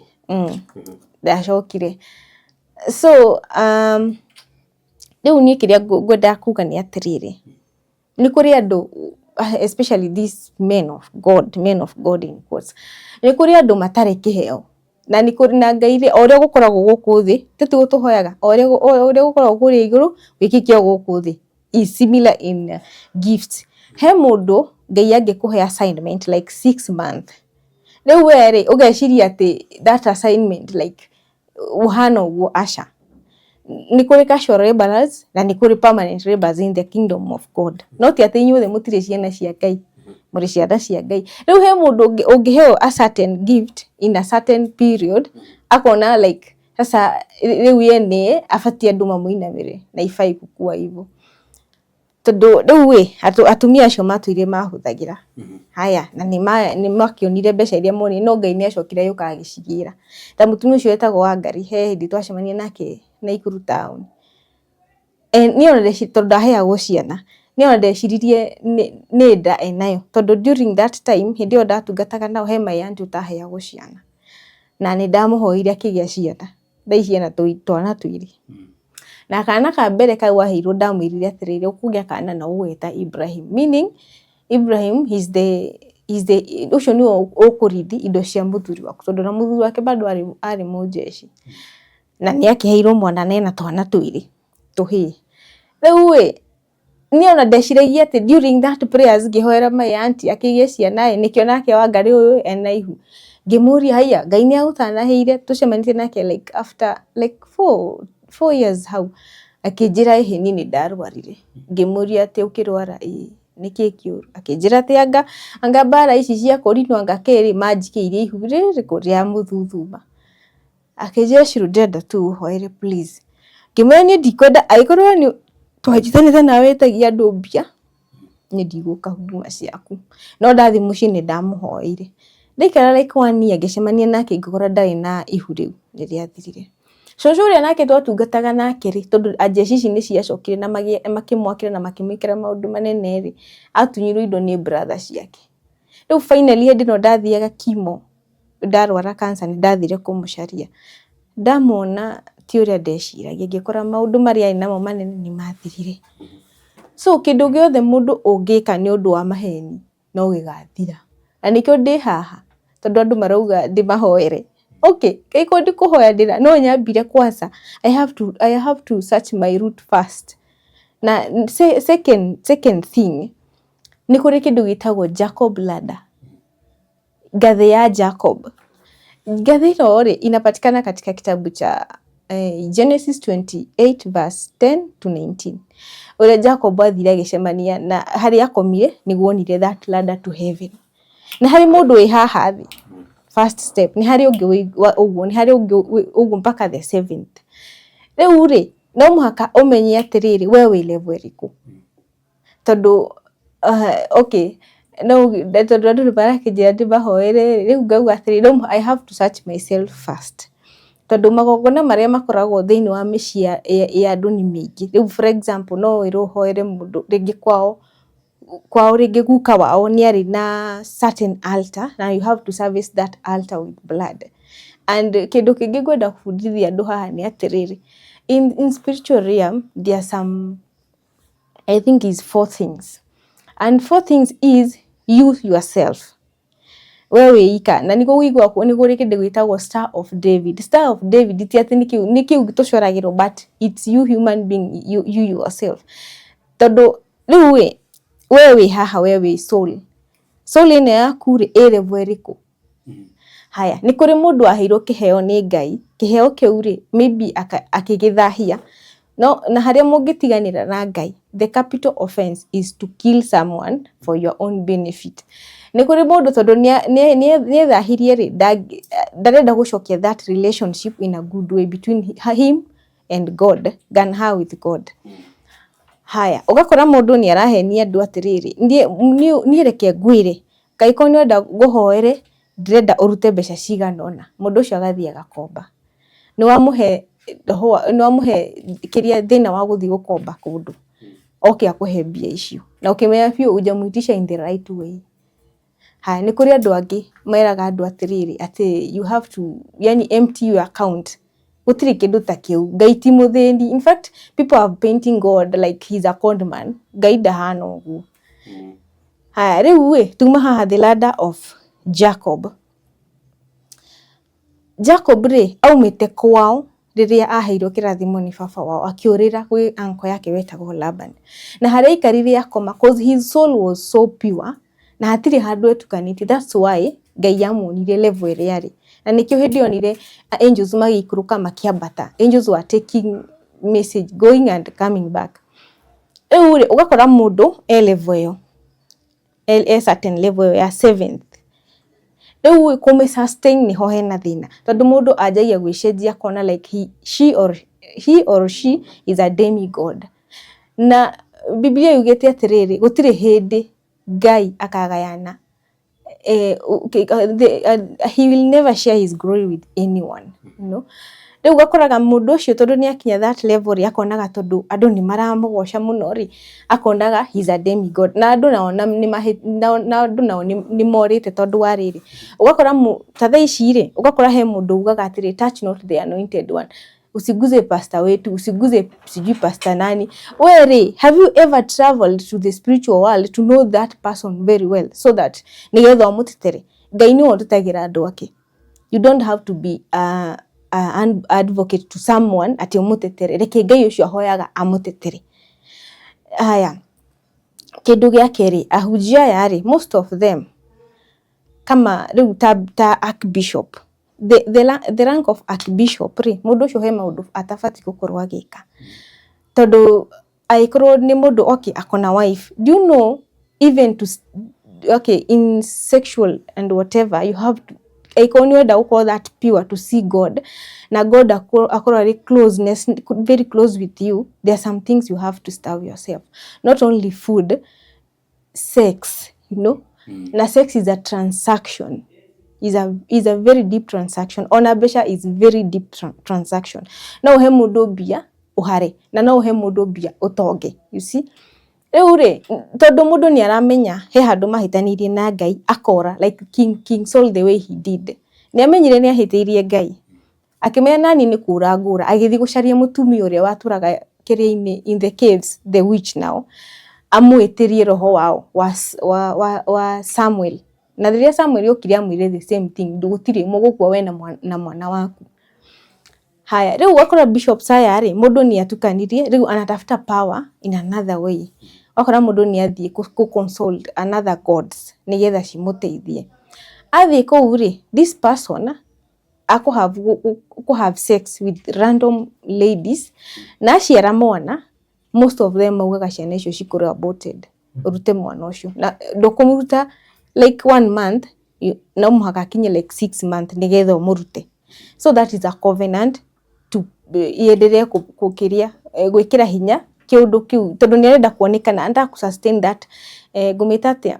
Speaker 2: ndacokire. So rĩu niĩ kĩrĩa ngwendaga kuga nĩ atĩrĩrĩ, nĩ kũrĩ andũ especially these men of God, men of God in quotes, nĩ kũrĩ andũ matarĩ kĩheo na nĩ kũrĩ na Ngai rĩ, o ũrĩa gũkoragwo gũkũ thĩ, tĩtiguo tũhoyaga, o ũrĩa gũkoragwo kũrĩa igũrũ wĩkĩke o gũkũ thĩ is similar in gifts. He mũndũ Ngai angĩkũhe assignment like 6 months, rĩu we rĩ ũgeciria atĩ that assignment like ũhana ũguo, aca. Nĩ kũrĩ casual laborers na nĩ kũrĩ permanent laborers in the kingdom of God. No ti atĩ inyuothe mũtirĩ ciana cia Ngai, mũrĩ ciana cia Ngai. Rĩu he mũndũ ũngĩheo a certain gift in a certain period akona like sasa rĩu ye nĩ abatiĩ andũ mamũinamĩrĩre na haifai kukua hivyo. Tondũ rĩu ĩ atumia acio matũire mahũthagĩra haya na nĩ makĩonire mbeca iria monire no Ngai nĩ acokire agĩũka agĩcigĩra. Ta mũtumia ũcio wetagwo Wangari he hĩndĩ twacemanirie nake Naikuru town. Niĩ ona tondũ ndaheagwo ciana niĩ ona ndeciririe nĩ nda enayo tondũ during that time hĩndĩ ĩyo ndatungataga nao he my auntie ũtaheagwo ciana na nĩ ndamũhoire akĩgĩa ciana thaa ici ena twana twĩrĩ. Na kana ka mbere kau aheirwo ndamwĩrire atĩrĩrĩ ũkũgĩa kana na ũgũgeta Ibrahim meaning Ibrahim is the ũcio nĩwe ũkũrithi indo cia mũthuri waku tondũ na mũthuri wake bado arĩ mũnjeci. Na nĩ akĩheirwo mwana na ena twana twĩrĩ tũhĩĩ. Rĩu ĩ niĩ ona ndeciragia atĩ during that prayers ngĩhoera my auntie akĩgĩe ciana ĩ nĩkĩo nake Wangari ũyũ ena ihu. Ngĩmũria haiya Ngai nĩ agũtanahĩire tũcemanĩtie nake like after like 4 years hau akĩnjĩra ĩhĩ niĩ nĩ ndarwarire. Ngĩmũria atĩ ũkĩrwara ĩĩ nĩkĩ kĩũru? Akĩnjĩra atĩ anga mbara ici cia kũrinwo anga kĩrĩ manjikĩirie ihu rĩrĩ rĩa mũthuthuma. Akĩnjĩra Shiro ndĩrenda tu ũhoere please. Ngĩmwĩra niĩ ndikwenda angĩkorwo nĩ twanyitanĩte nawe wĩtagia andũ mbia. Niĩ ndigũka huduma ciaku. No ndathiĩ mũciĩ nĩ ndamũhoeire. Ndaikara like one year ngĩcemania nake ngĩkora ndarĩ na ihu rĩu nĩ rĩathirire. Cũcũ ũrĩa nake twatungataga nake rĩ, tondũ njeci ici nĩ ciacokire na makĩmwakĩra na makĩmwĩkĩra maũndũ manene rĩ, atunyirwo indo nĩ brother ciake. Rĩu finally hĩndĩ ĩno ndathiaga chemo, ndarwara cancer nĩ ndathire kũmũcaria. Ndamuona ti ũrĩa ndeciragia, ngĩkora maũndũ marĩa arĩ namo manene nĩ mathirire. So kĩndũ gĩothe mũndũ ũngĩka nĩ ũndũ wa maheni no gĩgathira. Na nĩkĩo ndĩ haha, tondũ andũ marauga ndĩmahoere. Okay, angĩkorwo ndikũhoya ndĩra no nyambire kwanza I have to search my root first. Na second thing, nĩ kũrĩ kĩndũ gĩtagwo Jacob ladder. Ngathĩ ya Jacob. Ngathĩ ĩno rĩ, inapatikana katika kitabu cha Genesis 28 verse 10 to 19. Ũrĩa Jacob athire agĩcemania na harĩa akomire nĩguo onire that ladder to heaven. Nĩ harĩ mũndũ wĩ haha thĩ, first step, nĩ harĩ ũngĩ ũguo, nĩ harĩ ũngĩ ũguo mpaka the seventh. Rĩu rĩ, no mũhaka ũmenye atĩrĩrĩ, we wĩ level ĩrĩkũ. Tondũ okay, no tondũ andũ nĩ marakĩnjĩra ndĩmahoere rĩu ngauga atĩrĩrĩ, no I have to search myself first. Tondũ magongona marĩa makoragwo thĩinĩ wa mĩciĩ ya andũ nĩ mĩingĩ. Rĩu for example no wĩrwo ũhoere mũndũ rĩngĩ kwao rĩngĩ guka wao nĩ arĩ na certain altar na you have to service that altar with blood. And kĩndũ kĩngĩ ngwenda gũbundithia andũ haha nĩ atĩrĩrĩ, in spiritual realm there are some, I think is four things. And four things is you yourself. We wĩika na nĩguo ũiguaga nĩ kũrĩ kĩndũ gĩtagwo Star of David. Star of David ti atĩ nĩ kĩu tũcoragĩrwo, but it's you human being, you yourself. Tondũ rĩu ĩ, we wĩ haha, we wĩ soul. Soul ĩno yaku rĩ, ĩ level ĩrĩkũ? Haya, nĩ kũrĩ mũndũ waheirwo kĩheo nĩ Ngai, kĩheo kĩu rĩ, maybe akĩgĩthahia. No na harĩa mũngĩtiganĩra na Ngai, the capital offense is to kill someone for your own benefit. Nĩ kũrĩ mũndũ tondũ nĩ ethahirie rĩ, ndarenda gũcokia that relationship in a good way between him and God, than her with God. Haya, ũgakora mũndũ nĩ arahenia andũ atĩrĩrĩ, niĩ reke ngwĩre, angĩkorwo nĩ ũrenda ngũhoere, ndĩrenda ũrute mbeca cigana ũna. Mũndũ ũcio agathiĩ agakomba. Nĩ wamũhe roho, nĩ wamũhe kĩrĩa thĩna wa gũthiĩ gũkomba kũndũ, oke akũhe mbia icio. Na ũkĩmenya biũ hujamuitisha in the right way. Haya, nĩ kũrĩ andũ angĩ meraga andũ atĩrĩrĩ, atĩ you have to yani empty your account. Gũtirĩ kĩndũ ta kĩu. Ngai ti mũthĩni. In fact, people are painting God like he's a con man. Ngai ndahana ũguo. Haya, rĩu ĩ, tuma haha the ladder of Jacob. Jacob rĩ, aumĩte kwao rĩrĩa aheirwo kĩrathimo nĩ baba wao, akĩũrĩra gwĩ uncle yake wetagwo Laban. Na harĩa aikarire akoma, cause his soul was so pure, na hatirĩ handũ etukanĩtie. That's why Ngai amuonirie level ĩrĩa arĩ. Na nĩkĩo hĩndĩ onire angels magĩikũrũka makĩambata. Angels were taking message, going and coming back. Rĩu rĩ, ũgakora mũndũ e level ĩyo, e certain level ĩyo ya seventh. Rĩu kũmĩ sustain nĩho hena thĩna, tondũ mũndũ anjagia gwĩcenjia akona like he or she is a demigod. Na Biblia yugĩte atĩrĩrĩ, gũtirĩ hĩndĩ Ngai akagayana, he will never share his glory with anyone. Rĩu ũgakoraga mũndũ ũcio tondũ nĩ akinya that level rĩ, akonaga tondũ andũ nĩ maramũgoca mũno rĩ, akonaga he's a demigod. Na andũ nao na andũ nao nĩ morĩte tondũ wa rĩrĩ, ũgakora ta thaa ici rĩ, ũgakora he mũndũ ugaga atĩrĩ, "Touch not the anointed one, usiguze pastor wetu, usiguze sijui pastor nani." We rĩ, have you ever traveled to the spiritual world to know that person very well so that nĩgetha ũmũtetere? Ngai nĩwe ũtetagĩra andũ ake. You don't have to be an advocate to someone atĩ ũmũtetere. Reke Ngai ũcio ahoyaga amũtetere. Haya, kĩndũ gĩa kerĩ, ahunjia aya rĩ, most of them, kama rĩu ta archbishop, the rank of archbishop rĩ, mũndũ ũcio he maũndũ atabatiĩ gũkorwo agĩka, tondũ angĩkorwo nĩ mũndũ, okay, akona wife, do you know even to okay, in sexual and whatever, you have to, angĩkorwo nĩ ũrenda gũkorwo that pure to see God na God akorwo arĩ closeness, very close with you, there are some things you have to starve yourself, not only food. sex, na sex is a transaction, is a very deep transaction. Ona mbeca is very deep transaction. No ũhe mũndũ mbia ũhare, na no ũhe mũndũ mbia ũtonge, you see. Rĩu rĩ, tondũ mũndũ nĩ aramenya he handũ mahĩtanĩirie na Ngai, akora like King Saul, the way he did, nĩ amenyire nĩ ahĩtĩirie Ngai, akĩmenya nani nĩ kũra ngũra, agĩthiĩ gũcaria mũtumia ũrĩa watũraga kĩrĩa-inĩ, in the caves, the witch now, amwĩtĩrie roho wao wa Samuel. Na rĩrĩa Samuel okire, amwĩrire the same thing, gũtirĩ mũgũkua we na mwana waku. Haya, rĩu ũgakora bishops aya rĩ, mũndũ nĩ atukanirie, rĩu anatafuta power in another way. Wakora mũndũ nĩ athiĩ kũ consult another gods nĩgetha cimũteithie. Athiĩ kũu rĩ, this person akũ have sex with random ladies, na aciara mwana, most of them maugaga ciana icio cikorwo aborted, ũrute mwana ũcio, na ndũkũmũruta like one month, no mũhaka akinye like 6 months nĩgetha ũmũrute. So that is a covenant to iendelee kũkĩria gwĩkĩra hinya kĩũndũ kĩu, tondũ nĩ arenda kuonekana, anataka ku sustain that, ngũmĩta atĩa,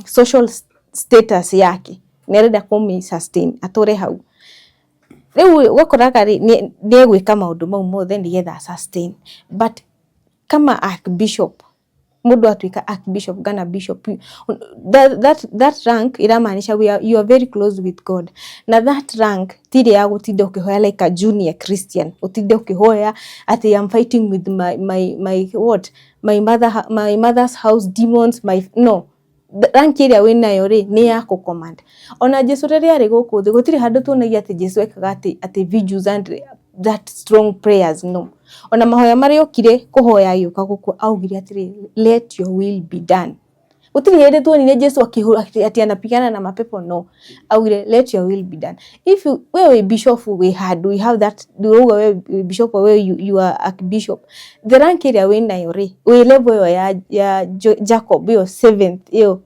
Speaker 2: social status yake, nĩ arenda kũmĩ sustain atũre hau. Rĩu ũgakoraga rĩ, nĩ egwĩka maũndũ mau mothe nĩgetha sustain. But kama archbishop, mũndũ atuĩka archbishop kana bishop, that rank iramaanisha you are very close with God, na that rank ti ya gũtinda ũkĩhoya like a junior Christian, ũtinde ũkĩhoya atĩ I'm fighting with my what, my mother's house demons, my no. The rank ĩrĩa wĩnayo rĩ, nĩ ya kũ command. Ona Jesu rĩrĩa arĩ gũkũ thĩ, gũtirĩ handũ tuonagia atĩ Jesu ekaga atĩ vigils and that strong prayers, no. Ona mahoya marĩa okire kũhoya agĩũka gũkũ, augire atĩrĩ, "Let your will be done." Gũtirĩ hĩndĩ tuonire Jesu akĩhũra atĩ anapigana na mapepo, no. Augire, "Let your will be done." If you, we wĩ bishop, wĩ handũ, you have that, ũrauga we wĩ bishop, we you are archbishop, the rank ĩrĩa wĩnayo rĩ, wĩ level ĩyo ya Jacob, ĩyo seventh, ĩyo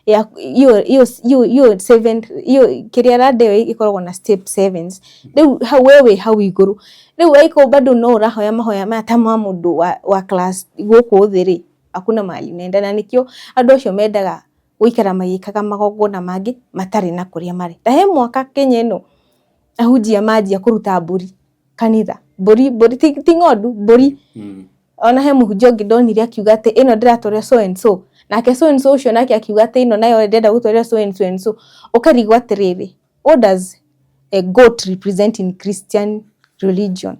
Speaker 2: ya ĩyo seventh, ĩyo kĩrĩa ladder ĩyo ĩkoragwo na step sevens. Rĩu hau we wĩ hau igũrũ, rĩu aiko bado no ũrahoya mahoya maya ta ma mũndũ wa class gũkũ thĩ rĩ, hakuna mahali nenda. Na nĩkĩo andũ acio mendaga gũikara magĩkaga magongona mangĩ matarĩ na kũrĩa marĩ. Ta he mwaka Kenya ĩno ahunjia manjia kũruta mbũri kanitha, mbũri, mbũri, ti ng'ondu, mbũri. Ona he mũhunjia ũngĩ ndonire akiuga atĩ ĩno ndĩratwarĩra so and so, nake so and so ũcio nake akiuga atĩ ĩno nayo ndĩrenda gũtwarĩra so and so and so. Ũkarigwo atĩrĩrĩ, what does a goat represent in Christian religion?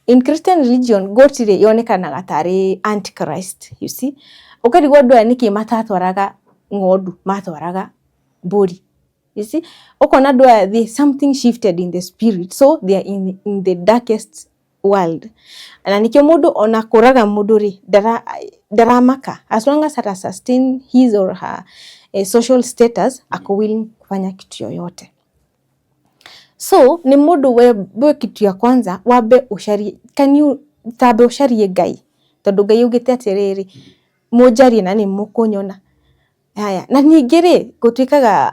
Speaker 2: In Christian religion, goat rĩ, yonekanaga tarĩ antichrist, you see. Ũkarigwo andũ aya nĩkĩ matatwaraga ng'ondu, matwaraga mbũri, you see. Ũkona andũ aya, something shifted in the spirit, so they are in the darkest world. Na nĩkĩo mũndũ ona kũraga mũndũ rĩ, ndaramaka, as long as ata sustain his or her social status, ako willing kufanya kitu yoyote. So nĩ mũndũ we kitu ya kwanza wambe ũcarie, can you tambe ũcarie Ngai, tondũ Ngai augĩte atĩrĩrĩ, mũnjarie na nĩ mũkũnyona. Haya, na ningĩ rĩ, gũtuĩkaga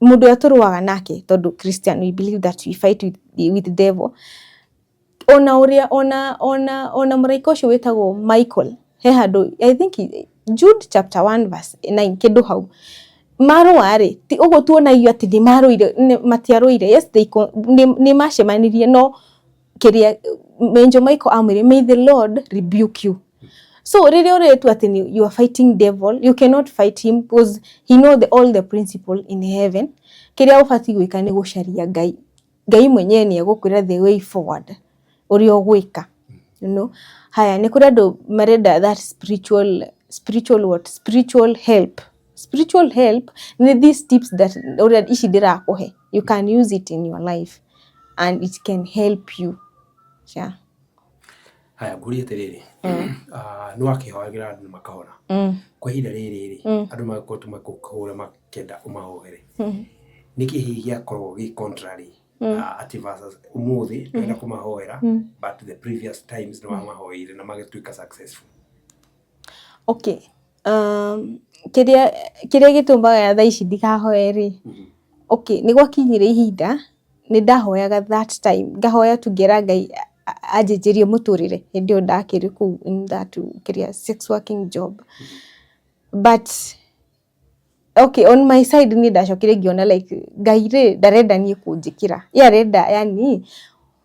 Speaker 2: mũndũ ũrĩa tũrũaga nake, tondũ Christian, we believe that we fight with the devil, ona ũrĩa ona mũraika ũcio wĩtagwo Michael, he handũ, I think Jude chapter 1 verse 9, kĩndũ hau, marũa rĩ, ti ũguo tuonagio atĩ nĩ marũire, matiarũire. Yes, they nĩ macemanirie, no kĩrĩa Angel Michael amwĩrire, "May the Lord rebuke you." So rĩrĩa ũretwo atĩ you are fighting devil, you cannot fight him because he know all the principle in heaven. Kĩrĩa ũbatiĩ gwĩka nĩ gũcaria Ngai. Ngai mwenyewe nĩ egũkwĩra the way forward, ũrĩa ũgwĩka. Haya, nĩ kũrĩ andũ marenda that spiritual what, spiritual help. Spiritual help nĩ these tips that ũrĩa ici ndĩrakũhe, you can use it in your life and it can help you, yeah.
Speaker 3: Haya, ngũrie atĩrĩrĩ, nĩ wakĩhoyagĩra andũ makahona. Kwa ihinda rĩrĩ rĩ, andũ makoretwo makĩhũra makĩenda ũmahoere, nĩkĩ hihi gĩakorwo gĩ contrary, atĩ versus ũmũthĩ ndũrenda kũmahoera, but the previous times nĩ wamahoeire na magĩtuĩka successful?
Speaker 2: Okay, kĩrĩa gĩtũmaga thaa ici ndikahoe rĩ, okay, nĩ gwakinyire ihinda nĩ ndahoyaga, that time ngahoya tu ngera Ngai. Anjĩnjĩrie mũtũrĩre hĩndĩ ĩyo ndakĩrĩ kũu in that kĩrĩa sex working job. But okay, on my side niĩ ndacokire ngĩona like Ngai rĩ ndarenda niĩ kũnjĩkĩra, ye arenda yani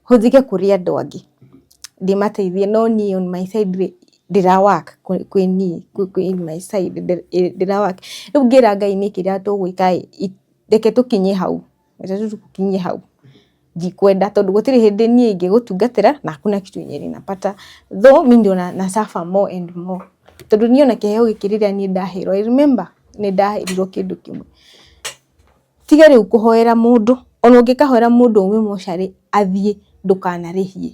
Speaker 2: hũthĩke kũrĩ andũ angĩ ndĩmateithie, no niĩ on my side rĩ ndĩra work kwĩ niĩ, kwĩ in my side ndĩra work. Rĩu ngĩra Ngai nĩ kĩrĩa tũgwĩka ĩ, reke tũkinye hau, reke tũkinye hau, ndikwenda tondũ gũtirĩ hĩndĩ niĩ ingĩgũtungatĩra na hakuna kitu yenye ninapata, though mi ndio na suffer more and more, tondũ niĩ ona kĩheo gĩkĩ rĩrĩa niĩ ndaheirwo, I remember nĩ ndaheirwo kĩndũ kĩmwe, tiga rĩu kũhoera mũndũ, ona ũngĩkahoera mũndũ aume mocarĩ athiĩ, ndũkanarĩhie.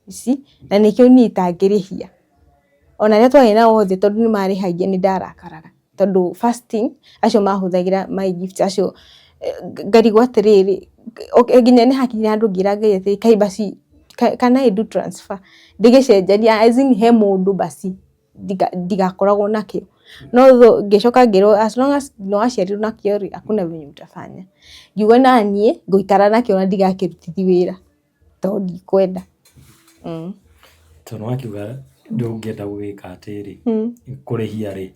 Speaker 2: You see? Na nĩkĩo niĩ itangĩrĩhia, ona arĩa twarĩ nao othe tondũ nĩ marĩhagia nĩ ndarakaraga, tondũ first thing acio mahũthagĩra my gift acio ngarigwo atĩrĩrĩ, okay, nginya nĩ hakinyire handũ ngĩra Ngai atĩrĩ, kaĩ basi can I do transfer, ndĩgĩcenjania, as in he mũndũ basi ndigakoragwo nakĩo, no ngĩcoka ngĩrwo as long as nĩ waciarirwo nakĩo rĩ, hakuna venye utafanya. Ngiuga naniĩ ngũikara nakĩo na ndigakĩrutithie wĩra tondũ ndikwenda.
Speaker 1: Tondũ wakiuga ndũngĩenda gwĩka atĩrĩ, kũrĩhia rĩ,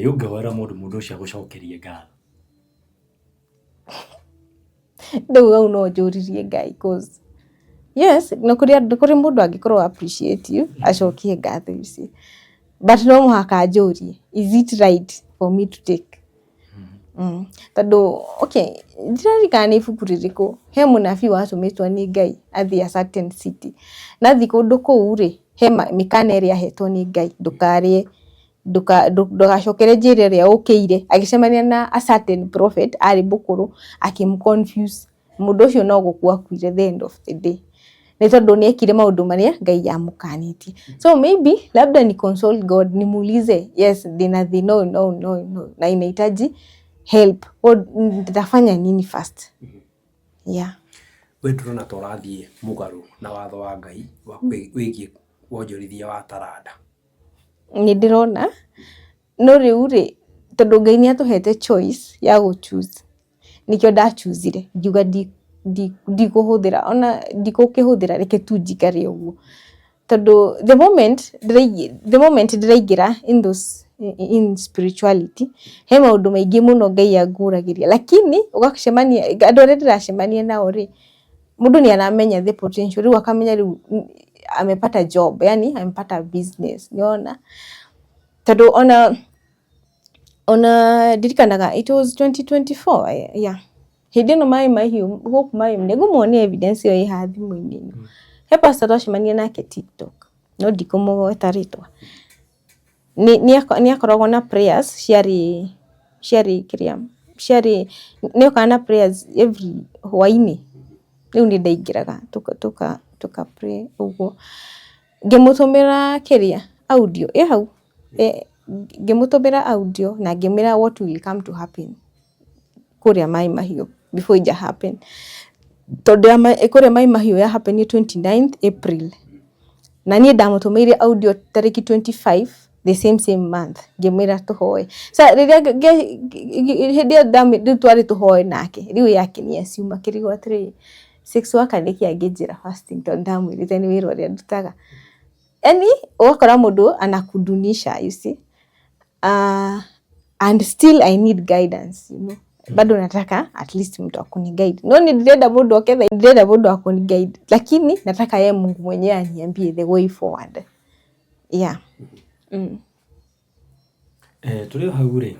Speaker 1: ũngĩhoera mũndũ, mũndũ ũcio agũcokerie ngatho?
Speaker 2: Rĩu hau no njũririe Ngai, cause yes, nĩ kũrĩ andũ, kũrĩ mũndũ angĩkorwo appreciate you acokie ngatho ici, but no mũhaka njũrie, is it right for me to take? Tondũ okay, ndiririkana nĩ ibuku rĩrĩkũ, he mũnabii watũmĩtwo nĩ Ngai athiĩ a certain city, na athiĩ kũndũ kũu rĩ, he mĩkana ĩrĩa ahetwo nĩ Ngai, ndũkarĩe, ndũgacokere njĩra ĩrĩa ũkĩire, agĩcemania na a certain prophet arĩ mũkũrũ, akĩmũ confuse, mũndũ ũcio no gũkua akuire the end of the day, nĩ tondũ nĩ ekire maũndũ marĩa Ngai amũkanĩtie. So maybe labda ni consult God, nimuulize, yes, ndĩna thĩna ũyũ no no no na inahitaji help, nitafanya nini first? Yeah.
Speaker 3: We ndũrona ta ũrathiĩ mũgarũ na watho wa Ngai wa wĩgiĩ wonjorithia wa taranda?
Speaker 2: Nĩ ndĩrona, no rĩu rĩ, tondũ Ngai nĩ atũhete choice ya gũ choose, nĩkĩo ndachoosire ngiuga ndikũhũthĩra, ona ndikũkĩhũthĩra, reke tu njikare ũguo, tondũ the moment ndĩraingĩra in those in spirituality, he maũndũ maingĩ mũno Ngai angũragĩria, lakini ũgacemania andũ arĩa ndĩracemania nao rĩ, mũndũ nĩ aramenya the potential, rĩu akamenya rĩu amepata job, yani amepata business, nĩwona? Tondũ ona ndirikanaga it was 2024, yeah, hĩndĩ ĩno Maĩ Mahiũ gũkũ maĩ, nĩngũmuonia evidence ĩyo ĩ haha thimũ-inĩ ĩno. He pastor twacemania nake TikTok, no ndikũmũgweta rĩtwa, nĩ akoragwo na prayers ciarĩ kĩrĩa ciarĩ, nĩ okaga na prayers every hwainĩ, rĩu nĩ ndaingĩraga tũka pray ũguo, ngĩmũtũmĩra kĩrĩa audio ĩ hau, ngĩmũtũmĩra audio na ngĩmwĩra what will come to happen kũrĩa Maĩ Mahiũ before ija happen, tondũ kũrĩa Maĩ Mahiũ ya happen 29th April, na niĩ ndamũtũmĩire audio tarĩki 25 the same same month, ngĩmwĩra tũhoe. Sa rĩrĩa hĩndĩ ĩyo rĩu twarĩ tũhoe nake, rĩu ye akĩni assume akĩrigwo atĩrĩrĩ, sex worker nĩkĩ angĩnjĩra fasting, tondũ ndamwĩrĩte nĩ wĩra ũrĩa ndutaga. Yani ũgakora mũndũ anakudunisha, you see, and still I need guidance. Bado nataka at least mtu akuni guide. No ni ndĩrenda mũndũ oke thaa, ndĩrenda mũndũ akuni guide, lakini nataka ye Mungu mwenyewe aniambie the way forward. Yeah.
Speaker 1: Tũrĩ o hau rĩ,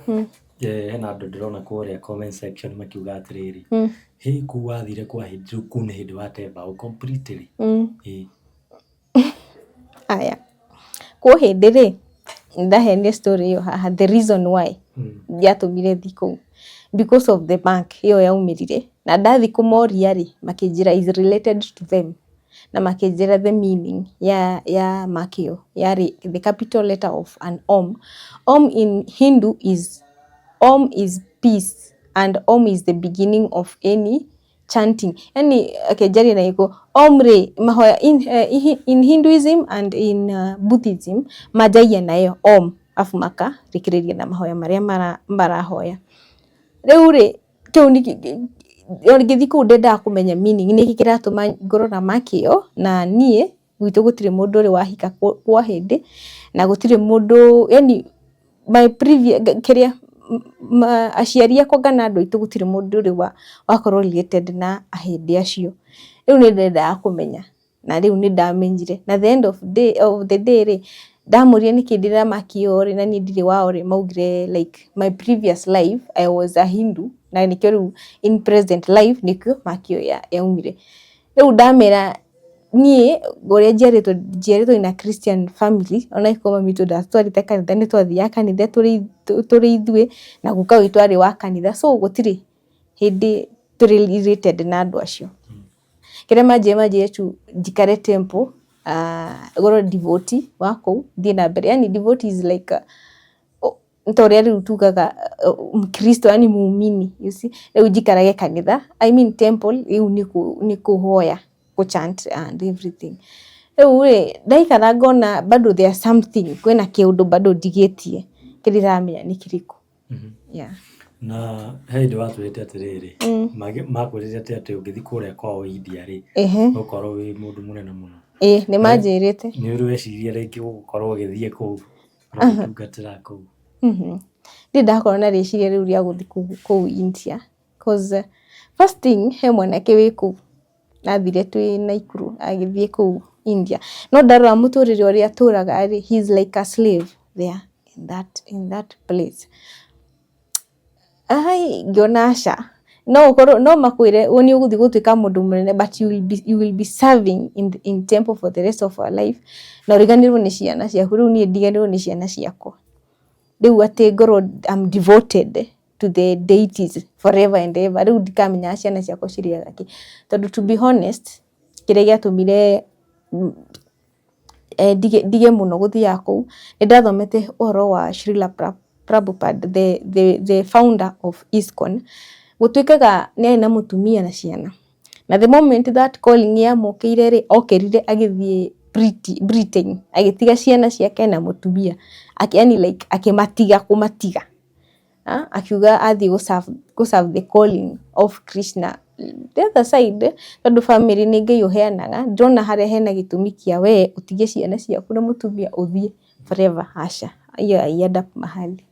Speaker 1: hena andũ ndĩrona kũrĩa comment section makiuga atĩrĩrĩ, hĩ kũu wathire kwa hĩndĩ, rĩu kũu nĩ hĩndĩ wate mbaũ completely. Ĩĩ.
Speaker 2: Aya. Kwĩ hĩndĩ rĩ, ndaheanire story ĩyo haha, the reason why ndiatũmire thiĩ kũu, because of the bank ĩyo yaumĩrire, na ndathiĩ kũmoria rĩ, makĩnjĩra is related to them, na makĩnjĩra the meaning ya mark ĩyo yarĩ the capital letter of an Om. Om in Hindu is, Om is peace and Om is the beginning of any chanting. Yani okay, njarie na gĩkũyũ, Om rĩ, mahoya in Hinduism and in Buddhism manjagia na ĩyo Om, arabu makarĩkĩrĩria na mahoya marĩa marahoya. Rĩu rĩ, kĩu nĩ Ngĩthiĩ kũu ndendaga kũmenya meaning, nĩkĩ kĩratũma ngorwo na mark ĩyo, na niĩ gwitũ gũtirĩ mũndũ ũrĩ wahika kwa hĩndĩ, na gũtirĩ mũndũ, yani my previous kĩrĩa aciari akwa kana andũ aitũ gũtirĩ mũndũ ũrĩ wakorwo related na ahĩndĩ acio. Rĩu nĩ ndendaga kũmenya, na rĩu nĩ ndamenyire. Na the end of the day rĩ, ndamũria nĩkĩ ndĩna mark ĩyo rĩ, na niĩ ndirĩ wao rĩ, maugire like my previous life I was a Hindu, na nĩkĩo rĩu in present life nĩkĩo mark ĩyo yaumire. Rĩu ndamera niĩ ũrĩa njiarĩtwo, njiarĩtwo in a Christian family, ona angĩkorwo mami witũ ndatũtwarĩte kanitha, nĩ twathiaga kanitha tũrĩ ithuĩ, na guka witũ arĩ wa kanitha, so gũtirĩ hĩndĩ tũrĩ related na andũ acio. Kĩrĩa manjĩrire, manjĩrire tu njikare temple, ngorwo devotee wa kũu, thiĩ na mbere, yani devotee is like ta ũrĩa rĩu tugaga mkristo, yani muumini, you see. Rĩu njikarage kanitha, I mean temple, rĩu nĩ kũhoya, kũ chant and everything. Rĩu rĩ, ndaikara ngona bado there something, kwĩna kĩũndũ bado ndigĩtie kĩrĩa itaramenya nĩ kĩrĩkũ. Yeah.
Speaker 1: Na he hĩndĩ watwĩrĩte atĩrĩrĩ, makwĩrĩte atĩ atĩ ũngĩthiĩ kũrĩa kwao India rĩ, ũgũkorwo wĩ mũndũ mũnene mũno.
Speaker 2: Ĩĩ, nĩ manjĩrĩte.
Speaker 1: Nĩ ũrĩ weciria rĩngĩ gũkorwo ũgĩthiĩ kũu na gũtungatĩra kũu?
Speaker 2: Ndirĩ ndakorwo na rĩciria rĩu rĩa gũthiĩ kũu India, 'cause first thing, he mwanake wĩ kũu athire twĩ Naikuru agĩthiĩ kũu India, no ndarora mũtũrĩre ũrĩa atũraga rĩ, he is like a slave there in that place. Ai, ngĩona aca, no ũkorwo no makwĩre nĩ ũgũthiĩ gũtuĩka mũndũ mũnene, but you will be serving in temple for the rest of our life, na ũriganĩrwo nĩ ciana ciaku. Rĩu niĩ ndiganĩrwo nĩ ciana ciakwa, rĩu atĩ ngorwo I'm devoted to the deities forever and ever, rĩu ndikamenyaga ciana ciakwa cirĩaga kĩ. Tondũ to be honest, kĩrĩa gĩatũmire ndige mũno gũthiaga kũu, nĩ ndathomete ũhoro wa Srila Prabhupada, the founder of ISKCON. Gũtuĩkaga nĩ arĩ na mũtumia na ciana, na the moment that calling yamũkĩire rĩ, okĩrire agĩthiĩ Britain, agĩtiga ciana ciake na mũtumia, yani like akĩmatiga kũmatiga, akiuga athiĩ gũ serve the calling of Krishna. The other side, tondũ family nĩ Ngai ũheanaga, ndĩrona harĩa hena gĩtũmi kĩa we ũtige ciana ciaku na mũtumia ũthiĩ forever, aca, hiyo haiend up mahali.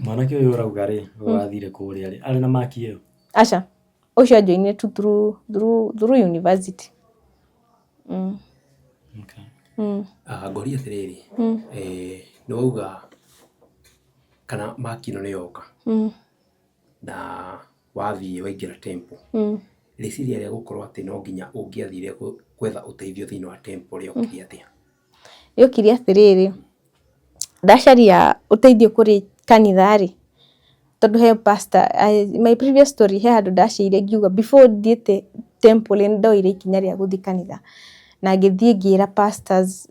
Speaker 1: Mwanake ũyũ ũrauga rĩ, ũyũ wathire kũrĩa rĩ, arĩ na mark ĩyo?
Speaker 2: Aca, ũcio anjoinire tu through university.
Speaker 3: Ah, ngoria atĩrĩrĩ, nĩ wauga kana mark ĩno nĩ yoka na wathiĩ waingĩra temple, rĩciria rĩa gũkorwo atĩ no nginya ũngĩathire gwetha ũteithio thĩinĩ wa temple rĩokire atĩa?
Speaker 2: Rĩokire atĩrĩrĩ, ndacaria ũteithio kũrĩ kanitha rĩ, tondũ he pastor, my previous story, he handũ ndaciire ngiuga before thiĩte temple nĩ ndoire ikinya rĩa gũthiĩ kanitha, na ngĩthiĩ ngĩra pastors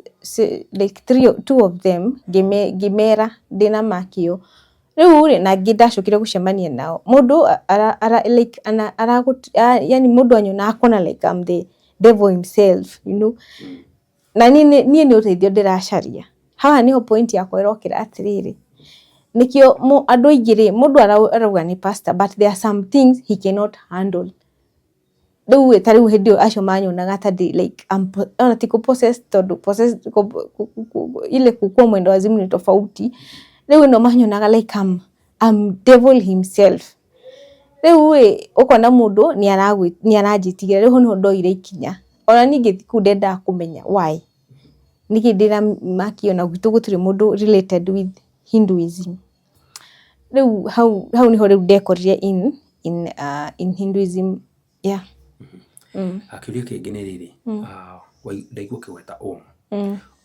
Speaker 2: like three, two of them, ngĩmera ndĩna mark ĩyo. Rĩu rĩ, na ngĩ ndacokire gũcemania nao, mũndũ ara, like ana, yani mũndũ anyona akona like I'm the devil himself. Na niĩ nĩ ũteithio ndĩracaria. Haha nĩho point yakwa ĩrokĩra atĩrĩrĩ, nĩkĩo andũ aingĩ rĩ, mũndũ arauga nĩ pastor, but there are some things he cannot handle. Rĩu ta rĩu hĩndĩ ĩyo acio manyonaga ta ndĩ like ona ti kũ possess, tondũ possess ile kukua mwendo wazimu ni tofauti. Rĩu ĩno manyonaga like I'm devil himself. Rĩu ĩ, ũkona mũndũ nĩ aranjĩtigĩra. Rĩu hau nĩho ndoire ikinya. Ona niĩ ngĩthiĩ kũu ndendaga kũmenya why, nĩkĩ ndĩna mark ĩyo na gwitũ gũtirĩ mũndũ related with Hinduism. Rĩu hau nĩho rĩu ndekorire in Hinduism, yeah.
Speaker 3: Kĩũria kĩngĩ nĩ rĩrĩ, ndaigua ũkĩgweta Om.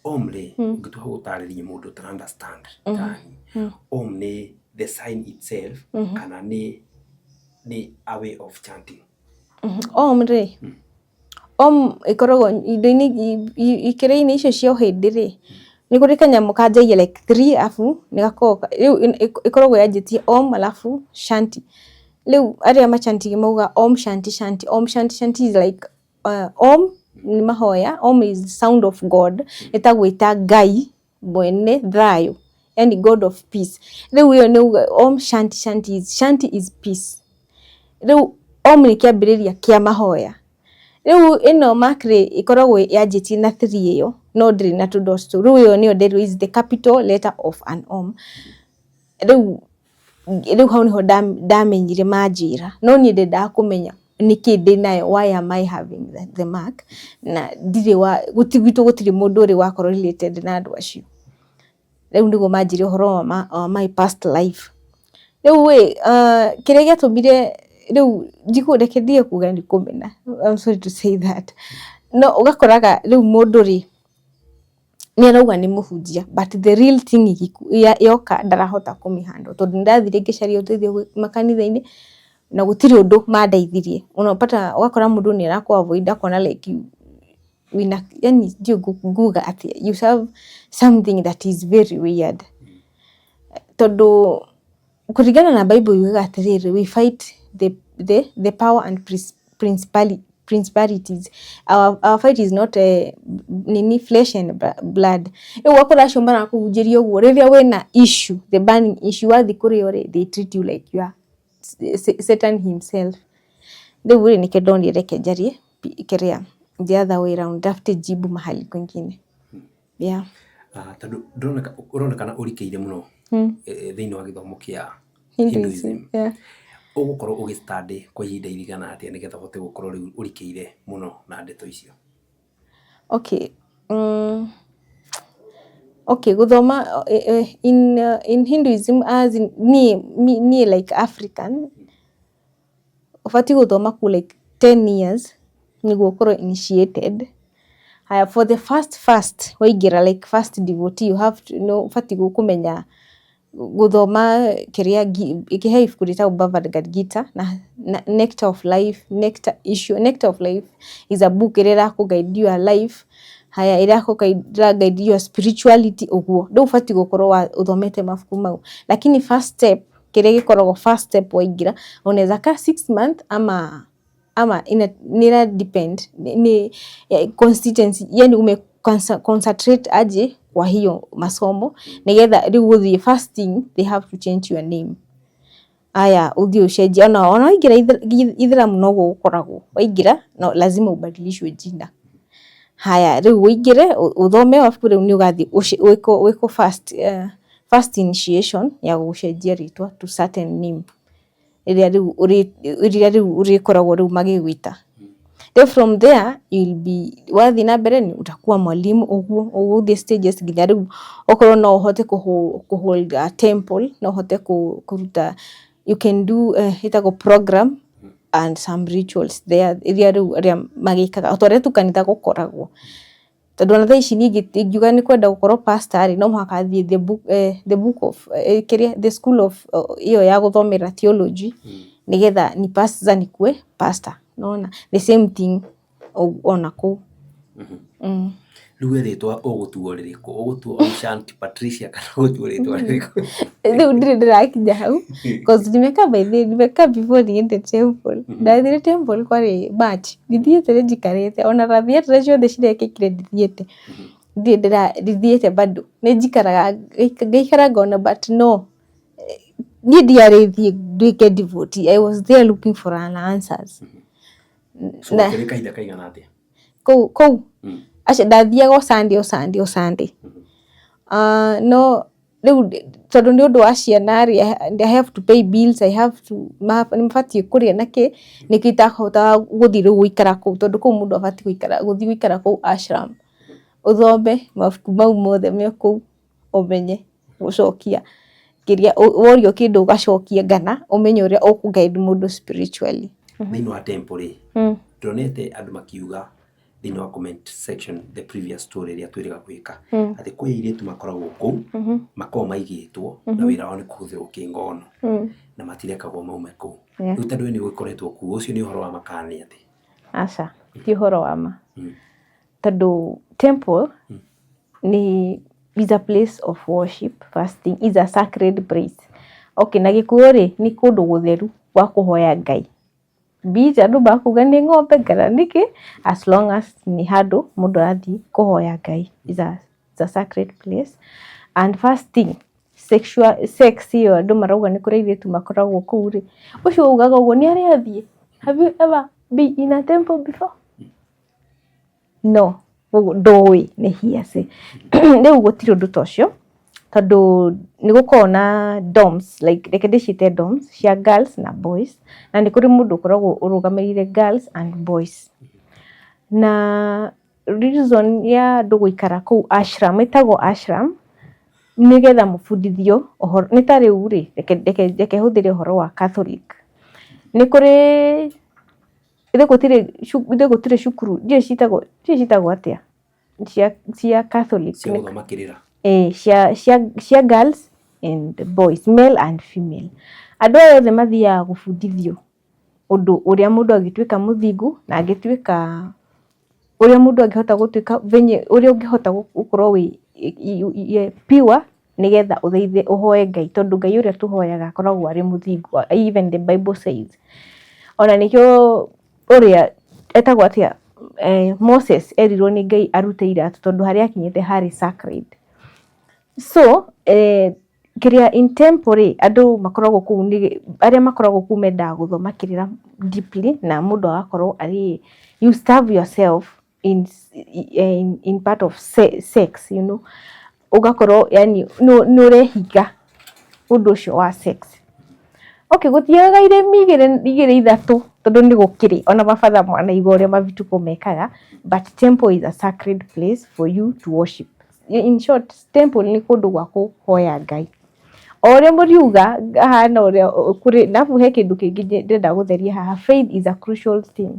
Speaker 3: Om rĩ, ũngĩtua gũtarĩria mũndũ ũtara understand tani, Om nĩ the sign itself kana nĩ a way of chanting?
Speaker 2: Om rĩ, Om ĩkoragwo indo-inĩ ikĩrĩ-inĩ icio cia ũhĩndĩ rĩ, nĩ kũrĩ kanyamũ kanjagia like three, arabu nĩ gakoragwo rĩu ĩkoragwo yanjĩtie Om alafu Shanti. Rĩu arĩa machantiga mauga Om Shanti Shanti. Om Shanti Shanti is like Om nĩ mahoya, Om is sound of God, nĩ ta gwĩta Ngai mwene thayũ, yani God of peace. Rĩu ĩyo nĩ uga Om Shanti Shanti is, Shanti is peace. Rĩu Om nĩ kĩambĩrĩria kĩa mahoya. Rĩu ĩno mark rĩ, ĩkoragwo yanjĩtie na 3 ĩyo no ndĩrĩ na tũ dot tũu. Rĩu ĩyo nĩyo nderirwo is the capital letter of an Om. Rĩu hau nĩho ndamenyire manjĩra, no niĩ ndendaga kũmenya nĩkĩ ndĩnayo, why am I having the mark, na ndirĩ wa, gwitũ gũtirĩ mũndũ ũrĩ wakorwo related na andũ acio. Rĩu nĩguo manjĩrire ũhoro wa my past life. Rĩu ĩ, kĩrĩa gĩatũmire rĩu reke ndige kuga nĩ kũmena, I'm sorry to say that, no ũgakoraga rĩu mũndũ rĩ, nĩ arauga nĩ mũhunjia but the real thing yoka ndarahota kũmĩ handle tondũ nĩ ndathire ngĩcaria ũteithio makanitha-inĩ na gũtirĩ ũndũ mandeithirie. Unapata ũgakora mũndũ nĩ arakũ avoid akona like you wĩna, yani ndiũĩ nguga atĩa, you have something that is very weird. Tondũ kũringana na Bible yugaga atĩrĩrĩ, we fight the power and principalities. Our fight is not nini flesh and blood. Rĩu ũgakora acio marakũhunjĩria ũguo rĩrĩa wĩna issue, the burning issue, wathiĩ kũrĩ o rĩ, they treat you like you are Satan himself. Rĩu rĩ, nĩkĩo ndonire reke njarie kĩrĩa the other way round, ndafute jibu mahali kwingine. Yeah.
Speaker 3: Tondũ ũronekana ũrikĩire mũno thĩinĩ wa gĩthomo kĩa
Speaker 2: Hinduism.
Speaker 3: Hinduism.
Speaker 2: Yeah.
Speaker 3: Ũgũkorwo ũgĩ study kwa ihinda irigana atĩa nĩgetha ũhote gũkorwo rĩu ũrikĩire mũno na ndeto icio?
Speaker 2: Okay. Okay, gũthoma in Hinduism as in niĩ like African ũbatiĩ gũthoma ku like 10 years nĩguo ũkorwo initiated. Haya, for the first waingĩra like first devotee, you have to know, ũbatiĩ kũmenya gũthoma kĩrĩa he ibuku rĩtagwo Bhagavad Gita na Nectar of Life, Nectar issue, Nectar of Life is a book ĩrĩa ĩrakũ guide your life. Haya, ĩrakũ guide your spirituality ũguo. Rĩu ũbatiĩ gũkorwo ũthomete mabuku mau. Lakini first step, kĩrĩa gĩkoragwo first step waingĩra, unaweza kaa 6 months ama ina depend ni consistency, yani ume concentrate aje kwa hiyo masomo nigetha rĩu ũthiĩ first thing they have to change your name. Aya, ũthiĩ ũcenjie, ona waingĩra ithĩramu noguo gũkoragwo, waingĩra no lazima ubadilishwe jina. Haya, rĩu ũingĩre ũthome mabuku, rĩu nĩ ũgathiĩ wĩkwo first initiation ya gũcenjia rĩtwa to certain name ĩrĩa rĩu ũrĩkoragwo rĩu magĩgwĩta. Rĩu from there you'll be, wathiĩ na mbere ni utakuwa mwalimu ũguo ũgũthiĩ stages nginya rĩu okorwo no ũhote kũ hold a temple, no ũhote kũruta, you can do ĩtagwo program and some rituals there iria rĩu arĩa magĩkaga o ta ũrĩa tu kanitha gũkoragwo. Tondũ ona thaa ici niĩ ingiuga nĩ kwenda gũkorwo pastor rĩ, no mũhaka thiĩ the book of kĩrĩa the school of ĩyo ya gũthomera theology nĩgetha ni pass sasa nikuwe pastor. Nĩwona the same thing ona kũu.
Speaker 3: Rĩu we rĩtwa ũgũtuo rĩrĩkũ? Ũgũtuo Om Shanti Patricia kana ũgũtuo rĩtwa rĩrĩkũ?
Speaker 2: Rĩu ndirĩ ndĩrakinya hau cause nimekaa, by the way, nimekaa before niende temple. Ndathire temple kwarĩ March, ndithiĩte, nĩ njikarĩte ona theatre ciothe cirekĩkire ndithiĩte, ndirĩ ndithiĩte bado nĩ njikaraga ngaikara ngona, but no niĩ ndiarĩ thiĩ nduĩke devotee. I was there looking for an answers.
Speaker 3: So ũkĩrĩ kahinda kaigana atĩa?
Speaker 2: Kũu aca ndathiaga o Sunday, o Sunday, o Sunday. No rĩu tondũ nĩ ũndũ wa ciana rĩ, I have to pay bills, I have to, nĩ mabatiĩ kũrĩa na kĩ, nĩkĩo itahotaga gũthiĩ rĩu gũikara kũu, tondũ kũu mũndũ abatiĩ gũikara, gũthiĩ gũikara kũu ashram, ũthome mabuku mau mothe me kũu, ũmenye gũcokia kĩrĩa worio kĩndũ, ũgacokia ngana ũmenye ũrĩa ũkũ guide mũndũ spiritually.
Speaker 3: Thĩinĩ wa temple rĩ, ndonete andũ makiuga thĩinĩ wa comment section the previous story ĩrĩa twĩrĩga gwĩka atĩ kwĩ airĩtu makoragwo kũu, makoragwo maigĩtwo na wĩra wao nĩ kũhũthĩrwo kĩngono na matirekagwo maume kũu. Rĩu tondũ we nĩ ũgĩkoretwo kuo, ũcio nĩ ũhoro wa ma kana nĩ atĩ?
Speaker 2: Aca, ti ũhoro wa ma, tondũ temple nĩ is a place of worship. First thing, is a sacred place. Okay, na Gĩkũyũ rĩ, nĩ kũndũ gũtheru gwa kũhoya Ngai, be it andũ makuga nĩ ng'ombe kana nĩkĩ, as long as nĩ handũ mũndũ arathiĩ kũhoya Ngai, is a sacred place. And first thing, sexual, sex ĩyo andũ marauga nĩ kũrĩ airĩtu makoragwo kũu rĩ, ũcio ugaga ũguo nĩ arĩ athiĩ Have you ever been in a temple before? No, ũguo ndũĩ nĩ hearsay. Rĩu gũtirĩ ũndũ ta ũcio tondũ nĩ gũkoragwo na dorms, like reke ndĩciĩte dorms cia girls na boys, na nĩ kũrĩ mũndũ ũkoragwo ũrũgamĩrĩire girls and boys. Na reason ya andũ gũikara kũu ashram, ĩtagwo ashram, nĩgetha mũbundithio ũhoro, nĩ ta rĩu rĩ, reke hũthĩre ũhoro wa Catholic. Nĩ kũrĩ ithe gũtirĩ cukuru, ndiũĩ ciĩtagwo atĩa cia Catholic.
Speaker 3: Cia gũthoma kĩrĩra.
Speaker 2: Ĩĩ, cia girls and boys, male and female. Andũ aya othe mathiaga gũbundithio ũndũ ũrĩa mũndũ angĩtuĩka mũthingu na angĩtuĩka ũrĩa mũndũ angĩhota gũtuĩka venye ũrĩa ũngĩhota gũkorwo wĩ pure nĩgetha ũthaithe ũhoe Ngai, tondũ Ngai ũrĩa tũhoyaga akoragwo arĩ mũthingu, even the Bible says. Ona nĩkĩo ũrĩa etagwo atĩa, Moses erirwo nĩ Ngai arute iratũ tondũ harĩa akinyĩte harĩ sacred. So kĩrĩa in temple rĩ, andũ makoragwo kũu nĩ arĩa makoragwo kũu mendaga gũthoma kĩrĩra deeply, na mũndũ agakorwo arĩ you starve yourself in part of sex, ũgakorwo yani nĩ ũrehinga ũndũ ũcio wa sex. Okay, gũtiagaga iremi igĩrĩ igĩrĩ ithatũ tondũ nĩ gũkĩrĩ ona mabatha mwanaigua ũrĩa mavituko mekaga, but temple is a sacred place for you to worship. In short, temple nĩ kũndũ gwa kũhoya Ngai. O ũrĩa mũriuga hana ũrĩa kũrĩ nabu he kĩndũ kĩngĩ ndĩrenda gũtheria haha. Faith is a crucial thing.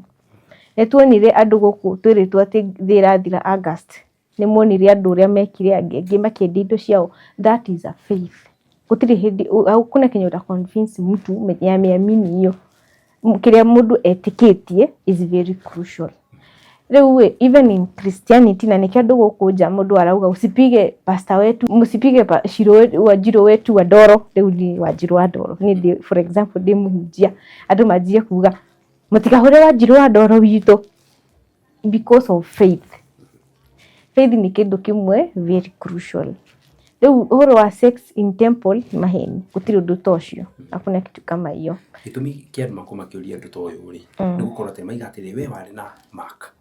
Speaker 2: Nĩ tuonire andũ gũkũ twĩrĩtwo atĩ thĩ ĩrathira August, nĩ muonire andũ ũrĩa mekire, angĩ angĩ makĩendia indo ciao. That is a faith. Gũtirĩ hĩndĩ, hakuna kenye uta convince mtu mwenye ameamini hiyo. Kĩrĩa mũndũ etĩkĩtie is very crucial. Rĩu ĩ, even in Christianity, na nĩkĩo andũ gũkũ nja mũndũ arauga usipige pastor wetu, msipige Wanjirũ wetu wa ndoro. Rĩu ni Wanjirũ wa ndoro, niĩ ndĩ, for example, ndĩ mũhunjia, andũ manjie kuga mũtikahũre Wanjirũ wa ndoro witũ because of faith. Faith nĩ kĩndũ kĩmwe very crucial. Rĩu ũhoro wa sex in temple nĩ maheni, gũtirĩ ũndũ ta ũcio, hakuna kitu kama hiyo.
Speaker 3: Gĩtũmi kĩa andũ makorwo makĩũria ũndũ ta ũyũ rĩ, nĩ gũkorwo atĩ maiga atĩrĩ, we warĩ na mark,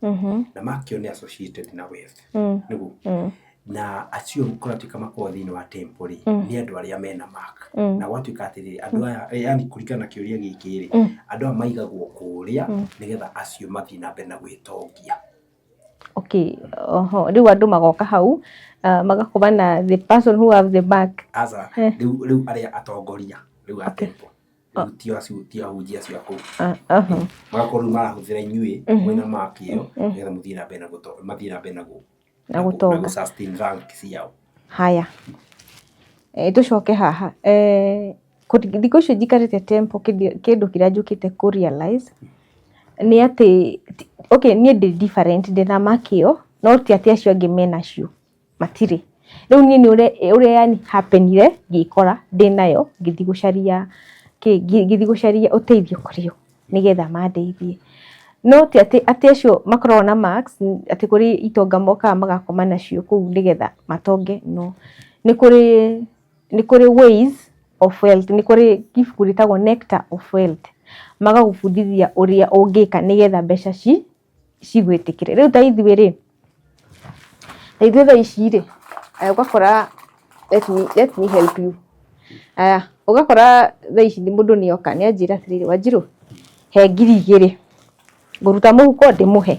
Speaker 3: na mark ĩyo nĩ associated na wealth, nĩguo na acio kũratuĩka makoragwo thĩinĩ wa temple rĩ, nĩ andũ arĩa mena mark, na gwatuĩka atĩrĩrĩ, andũ aya, yani kũringana na kĩũria gĩkĩ rĩ, andũ aya maigagwo kũrĩa nĩgetha acio mathiĩ na mbere na gwĩtongia.
Speaker 2: Okay, oho rĩu andũ magoka hau, magakoma na the person who have the mark.
Speaker 3: Aca, rĩu arĩa atongoria rĩu a temple rĩu, tio acio, ti ahunjia acio a kũu, magakorwo rĩu marahũthĩra inyuĩ mwĩna mark ĩyo nĩgetha mũthiĩ na mbere na mathiĩ na mbere na
Speaker 2: na gũtonga.
Speaker 3: Na gũ sustain rank ciao.
Speaker 2: Haya, tũcoke haha, thikũ icio njikarĩte temple, kĩndũ kĩrĩa njũkĩte kũ realize nĩ atĩ okay, niĩ ndĩ different, ndĩna mark ĩyo, no ti atĩ acio angĩ menacio matirĩ. Rĩu niĩ nĩ ũrĩa yani happenire ngĩkora ndĩnayo, ngĩthiĩ gũcaria kĩ, ngĩthiĩ gũcaria ũteithio kũrĩ o nĩgetha mandeithie, no ti atĩ acio makoragwo na marks atĩ kũrĩ itonga mokaga magakoma nacio kũu nĩgetha matonge. No nĩ kũrĩ ways of wealth, nĩ kũrĩ ibuku rĩtagwo Nectar of Wealth, magagũbundithia ũrĩa ũngĩka nĩgetha mbeca cigwĩtĩkĩre. Rĩu ta ithuĩ rĩ, ta ithuĩ thaa ici rĩ, ũgakora, let me help you. Aya, ũgakora thaa ici mũndũ nĩ oka nĩ anjĩra atĩrĩrĩ, "Wanjirũ, he 2000," ngũruta mũhuko ndĩmũhe.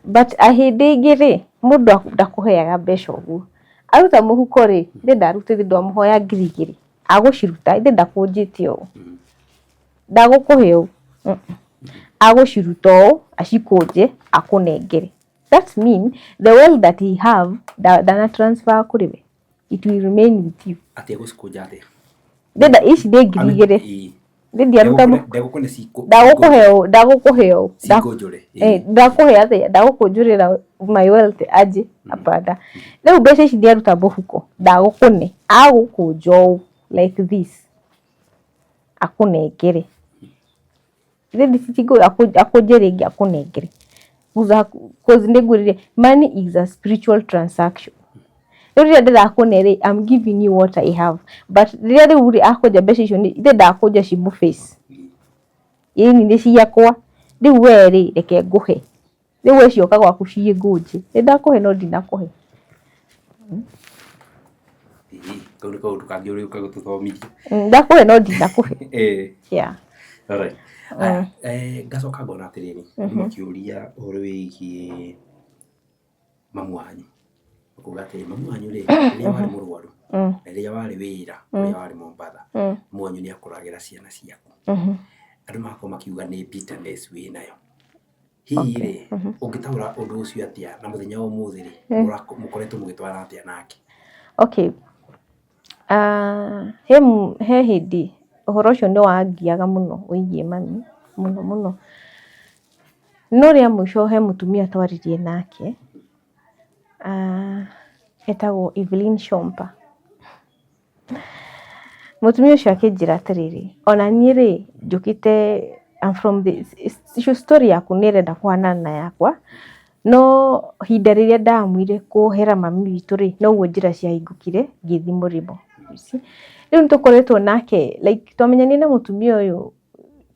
Speaker 2: But hĩndĩ ĩngĩ rĩ, mũndũ ndakũheaga mbeca ũguo. Aruta mũhuko rĩ, ithe ndarutĩte, ndwamũhoya 2000, agũciruta ithe ndakũnjĩte ũũ, ndagũkũhe ũũ, agũciruta ũũ acikũnje akũnengere. That mean the wealth that he have ndana transfer kũrĩ we, it will remain with you.
Speaker 3: Atĩ egũcikũnja atĩa?
Speaker 2: Ndĩrenda ici nĩ 2000. Ndĩ ndiaruta
Speaker 3: Ndegũkũne cikũ
Speaker 2: ndagũkũhe ũũ, ndagũkũhe ũũ.
Speaker 3: Cikũnjũre.
Speaker 2: Ndakũhe atĩa? Ndagũkũnjũrĩra my wealth aje? Hapana. Rĩu mbeca ici ndiaruta mũhuko, ndagũkũne, agũkũnja ũũ like this akũnengere. Akũnje rĩngĩ akũnengere, cause nĩngwĩrire money is a spiritual transaction. Rĩu rĩrĩa ndĩrakũne rĩ, I'm giving you what I have, but rĩrĩa rĩu rĩ akũnja mbeca icio, ithe ndakũnja cimũ face. Ĩni nĩ ciakwa. Rĩu we rĩ, reke ngũhe. Rĩu we cioka gwaku ciĩ ngũnje. Nĩ ndakũhe no ndinakũhe.
Speaker 3: Ĩĩ, kau nĩ kaũndũ kangĩ ũrĩũka gũtũthomithia.
Speaker 2: Ndakũhe no ndinakũhe. Yeah.
Speaker 3: Alright. Aya, ngacoka ngona atĩrĩrĩ, andũ makĩũria ũhoro wĩgiĩ mamu wanyu. Makuga atĩrĩ, mamu wanyu rĩ, rĩrĩa warĩ mũrwaru, na rĩrĩa warĩ wĩra, ũrĩa warĩ Mombatha, mamu wanyu nĩ akũragĩra ciana ciaku. Andũ magakorwo makiuga nĩ bitterness wĩnayo. Hihi rĩ, ũngĩtaũra ũndũ ũcio atĩa na mũthenya wa ũmũthĩ rĩ, mũkoretwo mũgĩtwarana atĩa nake?
Speaker 2: Okay. He hĩndĩ ũhoro ũcio nĩ wangiaga mũno wĩgiĩ mami, mũno mũno. No rĩa mũico he mũtumia twaririe nake, etagwo Evelyn Shompa. Mũtumia ũcio akĩnjĩra atĩrĩrĩ, ona niĩ rĩ, njũkĩte I'm from the story yaku nĩ ĩrenda kũhanana na yakwa, no ihinda rĩrĩa ndaamuire kuohera mami witũ rĩ, noguo njĩra ciahingũkire ngĩthiĩ mũrĩmo. Rĩu nĩ tũkoretwo nake like twamenyanire na mũtumia ũyũ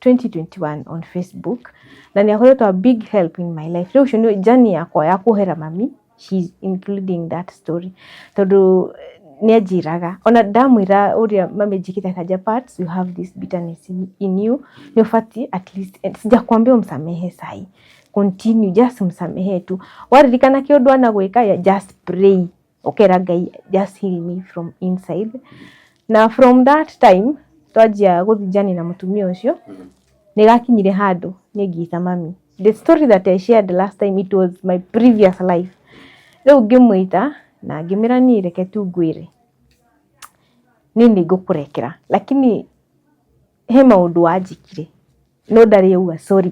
Speaker 2: 2021 on Facebook na nĩ akoretwo a big help in my life. Rĩu ũcio nĩ journey yakwa ya kuohera mami, she's including that story tondũ nĩ anjĩraga ona ndamwĩra ũrĩa mami anjĩkĩte akanja parts you have this bitterness in you, nĩ ũbatiĩ at least, sijakwambia umsamehe sahi, continue just msamehe tu, waririkana kĩũndũ anagwĩka, just pray, ũkera Ngai just heal me from inside. Na from that time twanjia gũthiĩ journey na mũtumia ũcio, nĩ gakinyire handũ niĩ ngĩta mami. The story that I shared last time, it was my previous life. Rĩu ngĩmwĩta na ngĩmĩra niĩ reke tu ngwĩre, niĩ nĩ ngũkũrekera lakini he maũndũ wanjĩkire no ndarĩ auga sorry,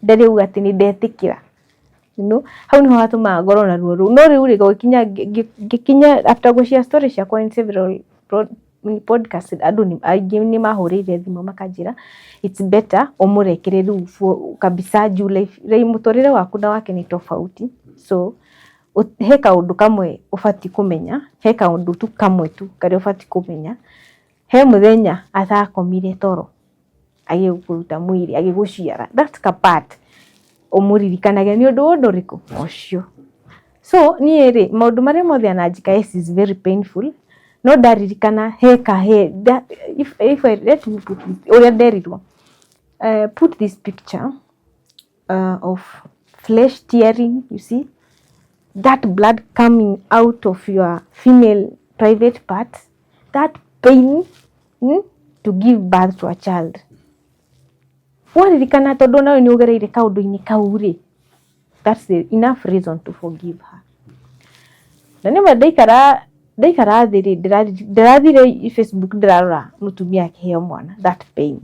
Speaker 2: ndarĩ auga atĩ nĩ ndetĩkĩra. Hau nĩho hatũmaga ngorwo na ruo rũu. No rĩu rĩ, gũgĩkinya ngĩkinya after gũ share story ciakwa in several podcast, andũ aingĩ nĩ mahũrĩire thimũ makanjĩra it's better ũmũrekere rĩu kabisa juu life mũtũrĩre waku na wake nĩ tofauti. So he kaũndũ kamwe ũbatiĩ kũmenya, he kaũndũ tu kamwe tu karĩa ũbatiĩ kũmenya, he mũthenya atakomire toro agĩkũruta mwĩrĩ agĩgũciara, that ka part ũmũririkanage nĩ ũndũ wa ũndũ ũrĩkũ ũcio. So niĩ rĩ, maũndũ marĩa mothe ananjĩka, yes is very painful, no ndaririkana he ka he if I let me put this ũrĩa nderirwo, put this picture of flesh tearing, you see that blood coming out of your female private part, that pain, to give birth to a child. Waririkana tondũ nawe nĩ ũgereire kaũndũ-inĩ kau rĩ, that's the enough reason to forgive her. Na nĩma ndaikara ndaikara thĩ rĩ, ndĩrathire Facebook ndĩrarora mũtumia akĩheo mwana, that pain.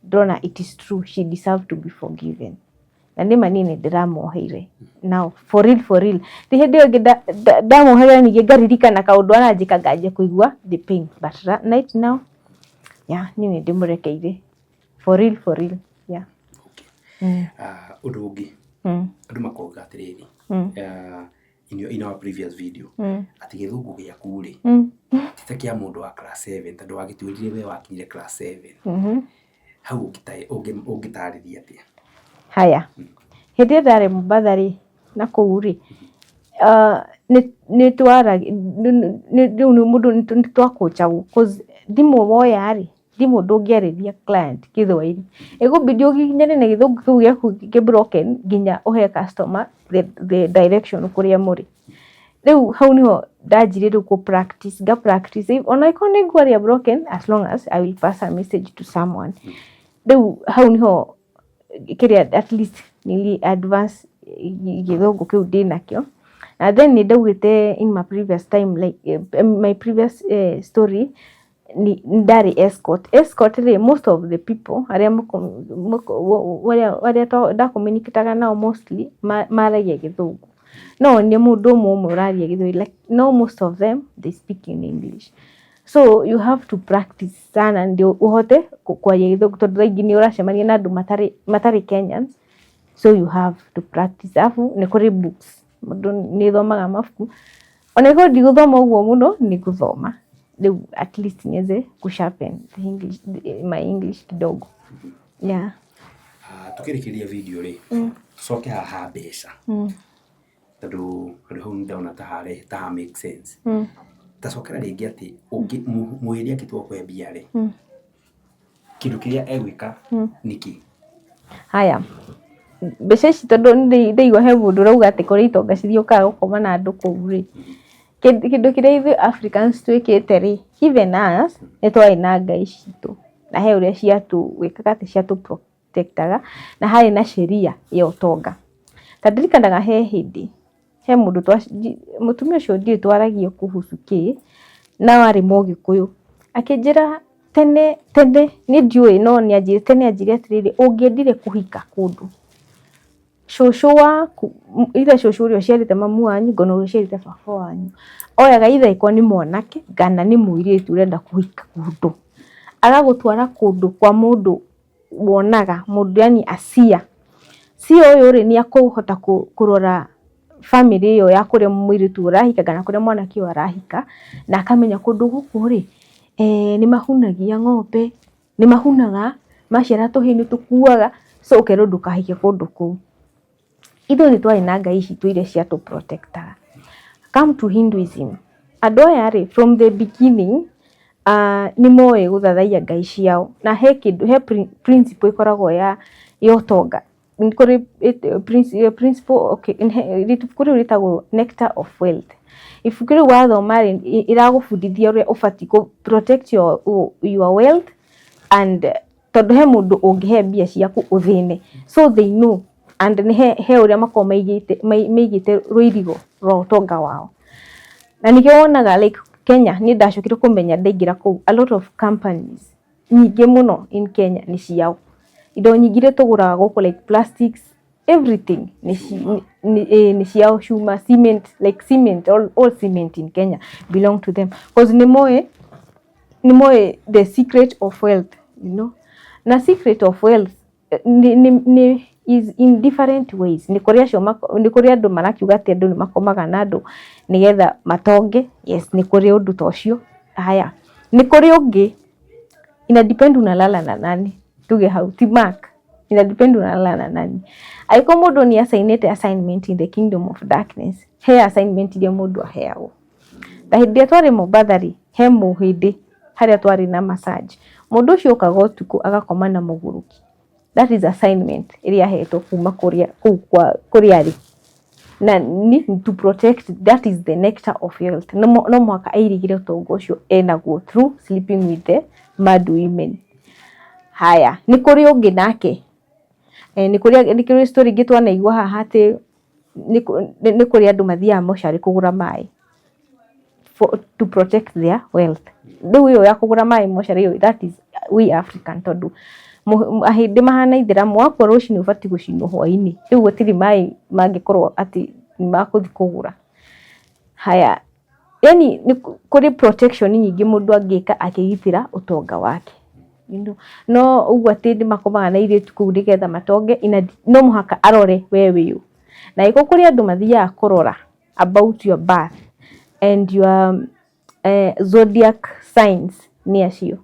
Speaker 2: Ndĩrona it is true, she deserve to be forgiven. Na nĩma niĩ nĩ ndĩramuoheire. Now for real, for real. Ti hĩndĩ ĩyo ĩngĩ ndamuohera ningĩ ngaririkana kaũndũ aranjĩka nganjia kũigua the pain. But right now, yeah, niĩ nĩ ndĩmũrekeire. For real, for real, yeah.
Speaker 3: Okay. Ũndũ ũngĩ, andũ makoiga atĩrĩrĩ, in our previous video, atĩ gĩthũngũ gĩaku rĩ, ti ta kĩa mũndũ wa class 7, tondũ wagĩtuĩrire we wakinyire class 7. Hau ũngĩtarĩria atĩa?
Speaker 2: Haya, hĩndĩ ĩrĩa ndarĩ Mombatha rĩ, na kũu rĩ, nĩ twaragia rĩu nĩ mũndũ nĩ twakũnjagwo cause thimũ woya rĩ, thimũ ndũngĩarĩria client gĩthwaĩri, ĩgũbidi ũgiginyane na gĩthũngũ kĩu gĩaku kĩ broken nginya ũhe customer the direction kũrĩa mũrĩ. Rĩu hau nĩho ndanjirie rĩu kũ practice, nga practice ona angĩkorwo nĩ ngwaria broken, as long as I will pass a message to someone. Rĩu hau nĩho kĩrĩa at least nili advance gĩthũngũ kĩu ndĩnakĩo. Na then nĩ ndaugĩte in my previous time, like my previous story, nĩ ndarĩ escort. Escort rĩ, most of the people arĩa arĩa ndacommunicataga nao mostly maragia gĩthũngũ. No nĩ mũndũ ũmwe ũmwe ũraria gĩthweri, like no most of them they speak in English. So you have to practice sana ndio ũhote kwaria gĩthũngũ tondũ thaa ingĩ nĩ ũracemania na andũ matarĩ Kenyans, so you have to practice. Alafu nĩ kũrĩ books, mũndũ nĩ thomaga mabuku, ona ĩkorwo ndigũthoma ũguo mũno, nĩ ngũthoma rĩu at least niweze kusharpen the English, my English kidogo, yeah.
Speaker 3: Ah, tukĩrĩkĩria video rĩ, tũcoke haha mbeca, tondũ handũ hau nĩndona ta hare ta ha make sense. Tacokera rĩngĩ atĩ mũhĩri angĩtua kũhe mbia rĩ, kĩndũ kĩrĩa egwĩka nĩkĩ?
Speaker 2: Haya, mbeca ici tondũ nĩ ndaigua he mũndũ ũrauga atĩ kũrĩ itonga cithiũkaga gũkoma na andũ kũu rĩ, kĩndũ kĩrĩa ithuĩ Africans twĩkĩte rĩ, even us nĩ twarĩ na ngai citũ na he ũrĩa ciatũĩkaga atĩ ciatũ protectaga na harĩ na sheria ya ũtonga. Ta ndirikanaga he hĩndĩ he mũndũ mũtumia ũcio ndiũĩ twaragia kuhusu kĩ, no arĩ mũgĩkũyũ, akĩnjĩra tene tene, niĩ ndiũĩ no nĩ anjĩrire tene anjĩrire atĩrĩrĩ, ũngĩendire kũhika kũndũ, cũcũ waku, either cũcũ ũrĩa ũciarĩte mamu wanyu kana ũrĩa ũciarĩte baba wanyu, oyaga either ĩkorwo nĩ mwanake kana nĩ mũirĩtu ũrenda kũhika kũndũ, agagũtwara kũndũ kwa mũndũ wonaga, mũndũ yani acia. Cia ũyũ rĩ, nĩ akũhota kũrora bamĩrĩ ĩyo ya kũrĩa mũirĩtu ũrahika kana kũrĩa mwanake ũyũ arahika, na akamenya kũndũ gũkũ rĩ, nĩ mahunagia ng'ombe, nĩ mahunaga, maciara tũhĩĩ nĩ tũkuaga, so ũkerwo ndũkahike kũndũ kũu. Ithuĩ nĩ twarĩ na ngai citũ iria ciatũ protectaga. Come to Hinduism, andũ aya rĩ, from the beginning nĩ moĩ gũthathaiya ngai ciao, na he kĩndũ, he principle ĩkoragwo ya ũtonga. Nĩ kũrĩ principle, okay, ibuku rĩu rĩtagwo Nectar of Wealth. Ibuku rĩu wathoma rĩ, ĩragũbundithia ũrĩa ũbatiĩ kũ protect your wealth and tondũ he mũndũ ũngĩhe mbia ciaku ũthĩne. So they know and nĩ he ũrĩa makoragwo maigĩte rũirigo rwa ũtonga wao. Na nĩkĩo wonaga like Kenya, niĩ ndacokire kũmenya ndaingĩra kũu, a lot of companies nyingĩ mũno in Kenya nĩ ciao. Indo nyingĩ iria tũgũraga gũkũ like plastics, everything nĩ ciao, cuma, cement, like cement, all cement in Kenya belong to them. Cause nĩ moĩ the secret of wealth. Na secret of wealth nĩ is in different ways. Nĩ kũrĩ acio, nĩ kũrĩ andũ marakiuga atĩ andũ nĩ makomaga na andũ nĩgetha matonge. Yes, nĩ kũrĩ ũndũ ta ũcio. Haya, nĩ kũrĩ ũngĩ, ina depend unalala na nani. Tuge hau ti mark, ina depend unalala na nani. Angĩkorwo mũndũ nĩ assignĩte assignment in the kingdom of darkness, he assignment iria mũndũ aheagwo. Ta hĩndĩ ĩrĩa twarĩ Mombatha rĩ, he mũhĩndĩ harĩa twarĩ na massage. Mũndũ ũcio okaga ũtukũ agakoma na mũgũrũki. That is assignment ĩrĩa ahetwo kuma kũrĩa kũu kwa kũrĩa arĩ. Na nĩ to protect, that is the nectar of wealth. No mũhaka airigĩre ũtonga ũcio enaguo through sleeping with the mad women. Haya, nĩ kũrĩ ũngĩ nake. Nĩ kũrĩ story ingĩ twanaigua haha atĩ nĩ kũrĩ andũ mathiaga mocarĩ kũgũra maĩ to protect their wealth. Rĩu ĩyo ya kũgũra maĩ mocarĩ ĩyo, that is we African, tondũ ahĩndĩ mahana ithĩramu, wakua rũcinĩ ũbatiĩ gũcinwo hwainĩ. Rĩu gũtirĩ maĩ mangĩkorwo atĩ nĩ makũthiĩ kũgũra. Haya, yani nĩ kũrĩ protection nyingĩ mũndũ angĩka akĩgitĩra ũtonga wake. No ũguo atĩ nĩ makomaga na airĩtu kũu nĩgetha matonge, no mũhaka arore we wĩ ũ. Na angĩkorwo kũrĩ andũ mathiaga kũrora about your birth and your zodiac signs, nĩ acio.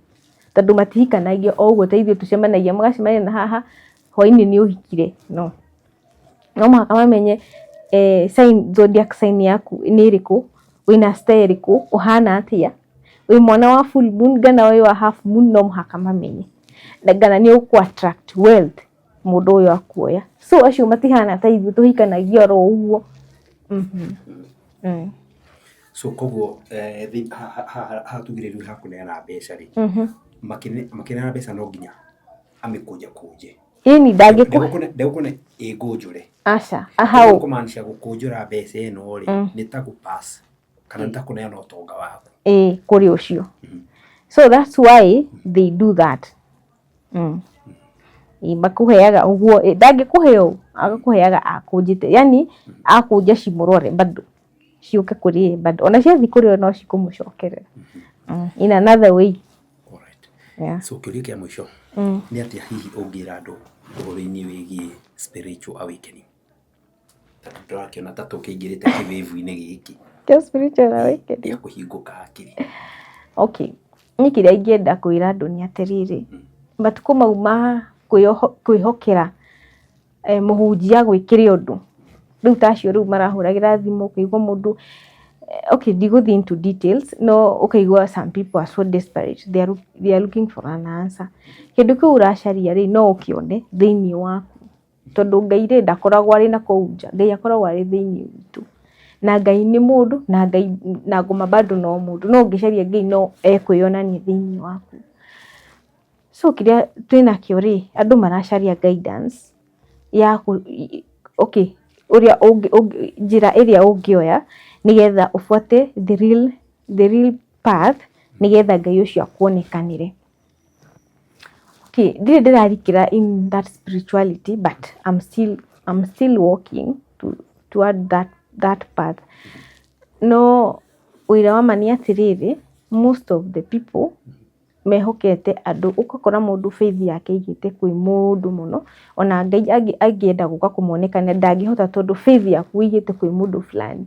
Speaker 2: Tondũ matihikanagia o ũguo ta ithuĩ tũcemanagia, mũgacemania na haha hwainĩ nĩ ũhikire, no. No mũhaka mamenye sign, zodiac sign yaku nĩ ĩrĩkũ, wĩna star ĩrĩkũ, ũhana atĩa, wĩ mwana wa full moon kana wĩ wa half moon, no mũhaka mamenye. Na kana nĩ ũkũ attract wealth mũndũ ũyũ akuoya. So acio matihana ta ithuĩ tũhikanagia oro ũguo.
Speaker 3: So koguo haha tugire rĩu hakũneana mbeca rĩ, makĩneana mbeca no nginya amĩkũnja kũnje?
Speaker 2: Ĩni, ndangĩkũhe.
Speaker 3: Ndegũkũne ĩngũnjũre?
Speaker 2: Aca, hau.
Speaker 3: Kũmaanisha gũkũnjũra mbeca ĩno rĩ, nĩ ta gũ pass kana nĩ ta kũneana ũtonga waku?
Speaker 2: Ĩĩ, kũrĩ ũcio. So that's why they do that. Ĩ, makũheaga ũguo, ndangĩkũhe ũũ, agakũheaga akũnjĩte, yani akũnja cimũrore bado ciũke kũrĩ ye bado, ona ciathiĩ kũrĩ we no cikũmũcokerera in another way.
Speaker 3: Alright. Yeah. So kĩũria kĩa mũico nĩ atĩa hihi ũngĩra andũ ũhoro-inĩ wĩgiĩ spiritual awakening, tondũ ndĩrakĩona ta tũkĩingĩrĩte kĩwĩvu-inĩ gĩkĩ
Speaker 2: Kĩa spiritual awakening?
Speaker 3: Gĩa kũhingũka hakiri.
Speaker 2: Okay, niĩ kĩrĩa ingĩenda kwĩra andũ nĩ atĩrĩrĩ, matukũ mau ma kwĩhokera Mũhunjia agwĩkĩre ũndũ. Rĩu ta acio rĩu marahũragĩra thimũ ũkaigua mũndũ, okay ndigũthiĩ into details, no ũkaigua some people are so desperate, they are looking for an answer. Kĩndũ kĩu ũracaria rĩ, no ũkĩone thĩiniĩ waku. Tondũ Ngai rĩ, ndakoragwo arĩ nakũu nja, Ngai akoragwo arĩ thĩiniĩ witũ. Na Ngai nĩ mũndũ, na Ngai na ngoma bado no mũndũ. No ũngĩcaria Ngai no ekwĩyonania thĩiniĩ waku. So kĩrĩa twĩnakĩo rĩ, andũ maracaria guidance ya okay, ũrĩa njĩra ĩrĩa ũngĩoya nĩgetha ũbuate the real path nĩgetha Ngai ũcio akuonekanĩre. Okay, ndirĩ ndĩrarikĩra in that spirituality, but I'm still walking toward that path. No ũira wa ma nĩ atĩrĩrĩ, most of the people mehokete andũ, ũgakora mũndũ faith yake aigĩte kwĩ mũndũ mũno, ona Ngai angĩenda gũka kũmuonekanĩra ndangĩhota tondũ faith yaku ũigĩte kwĩ mũndũ fulani.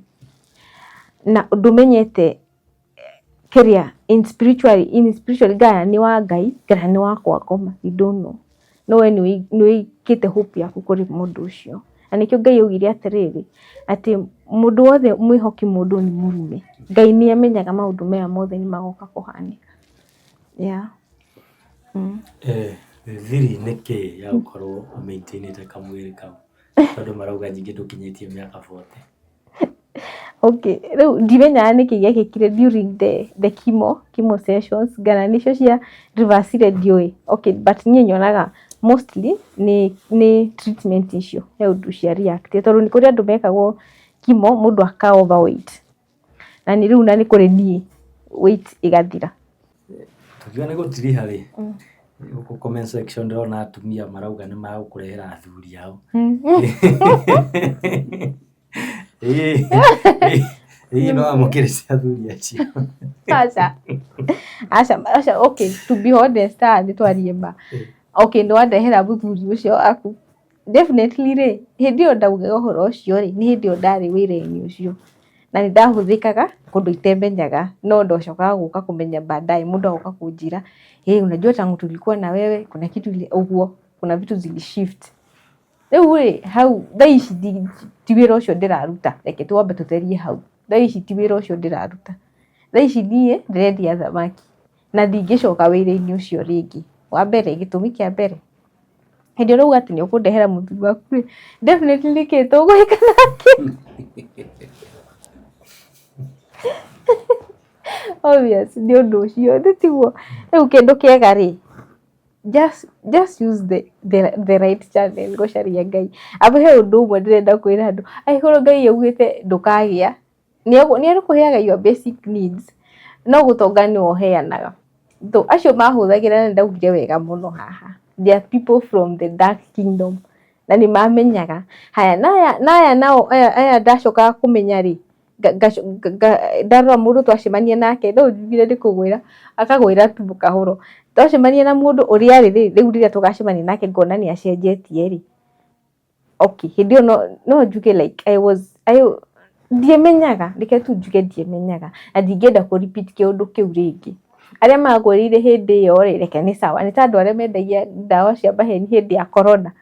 Speaker 2: Na ndũmenyete kĩrĩa in spiritually kana nĩ wa Ngai kana nĩ wa kwa ngoma, you don't know. No we nĩ wĩigĩte hope yaku kũrĩ mũndũ ũcio. Na nĩkĩo Ngai augire atĩrĩrĩ, atĩ mũndũ wothe mwĩhoki mũndũ nĩ mũrume. Ngai nĩ amenyaga maũndũ maya mothe nĩ magoka kũhanĩka. Yeah.
Speaker 1: Thiri nĩ kĩ ya gũkorwo ũmaintainĩte kamwĩrĩ kau? Tondũ marauga nyingĩ ndũkinyĩtie mĩaka 40.
Speaker 2: Okay, rĩu ndimenyaga nĩkĩ gĩekĩkire during the chemo sessions, kana nĩcio cia reverse ndiũĩ. Okay, but niĩ nyonaga mostly nĩ treatment icio he ũndũ cia react, tondũ nĩ kũrĩ andũ mekagwo chemo mũndũ aka overweight. Na nĩ rĩu na nĩ kũrĩ niĩ weight ĩgathira.
Speaker 1: Tukiuga nĩ gũtiriha rĩ, gũkũ comment section ndĩrona atumia marauga nĩ magũkũrehera athuri ao. Ĩĩ, no amũkĩre cia athuri acio?
Speaker 2: Aca. Aca, aca, okay, to be honest, haha nĩ twarie ma. Okay, nĩ wandehera mũthuri ũcio waku. Definitely rĩ, hĩndĩ ĩyo ndaugaga ũhoro ũcio rĩ, nĩ hĩndĩ ĩyo ndarĩ wĩra-inĩ ũcio. Na nĩ ndahũthĩkaga kũndũ itemenyaga, no ndacokaga gũka kũmenya baadaye, mũndũ agoka kũnjĩra, "Hey, unajua tangu tulikuwa na wewe, kuna kitu ũguo, kuna vitu zili shift." Rĩu rĩ, hau thaa ici ti wĩra ũcio ndĩraruta, reke twambe tũtherie hau. Thaa ici ti wĩra ũcio ndĩraruta. Thaa ici niĩ ndĩrendia thamaki na ndingĩcoka wĩra-inĩ ũcio rĩngĩ. Wa mbere, gĩtũmi kĩa mbere, hĩndĩ ĩrĩa ũrauga atĩ nĩ ũkũndehera mũthuri waku rĩ, definitely nĩkĩ tũgwĩka nake? Obvious nĩ ũndũ ũcio, nĩ tiguo? Rĩu kĩndũ kĩega rĩ, just use the right channel gũcaria Ngai. Amu he ũndũ ũmwe ndĩrenda kwĩra andũ, angĩkorwo Ngai augĩte ndũkagĩa, nĩ arĩkũheaga your basic needs, no gũtonga nĩwe ũheanaga. So acio mahũthagĩra na ndaugire wega mũno haha, they are people from the dark kingdom na nĩ mamenyaga. Haya, na aya nao aya ndacokaga kũmenya rĩ, ndarora mũndũ twacemania nake, no njugire nĩ kũgwĩra, akagwĩra tu kahoro. Twacemania na mũndũ ũrĩa arĩ rĩ, rĩu rĩrĩa tũgacemania nake ngona nĩ acenjetie rĩ, okay, hĩndĩ ĩyo no njuge like I was I ndiamenyaga, reke tu njuge ndiamenyaga na ndingĩenda kũ repeat kĩũndũ kĩu rĩngĩ. Arĩa mangũrĩire hĩndĩ ĩyo rĩ, reke nĩ sawa, nĩ ta andũ arĩa mendagia ndawa cia maheni hĩndĩ ya corona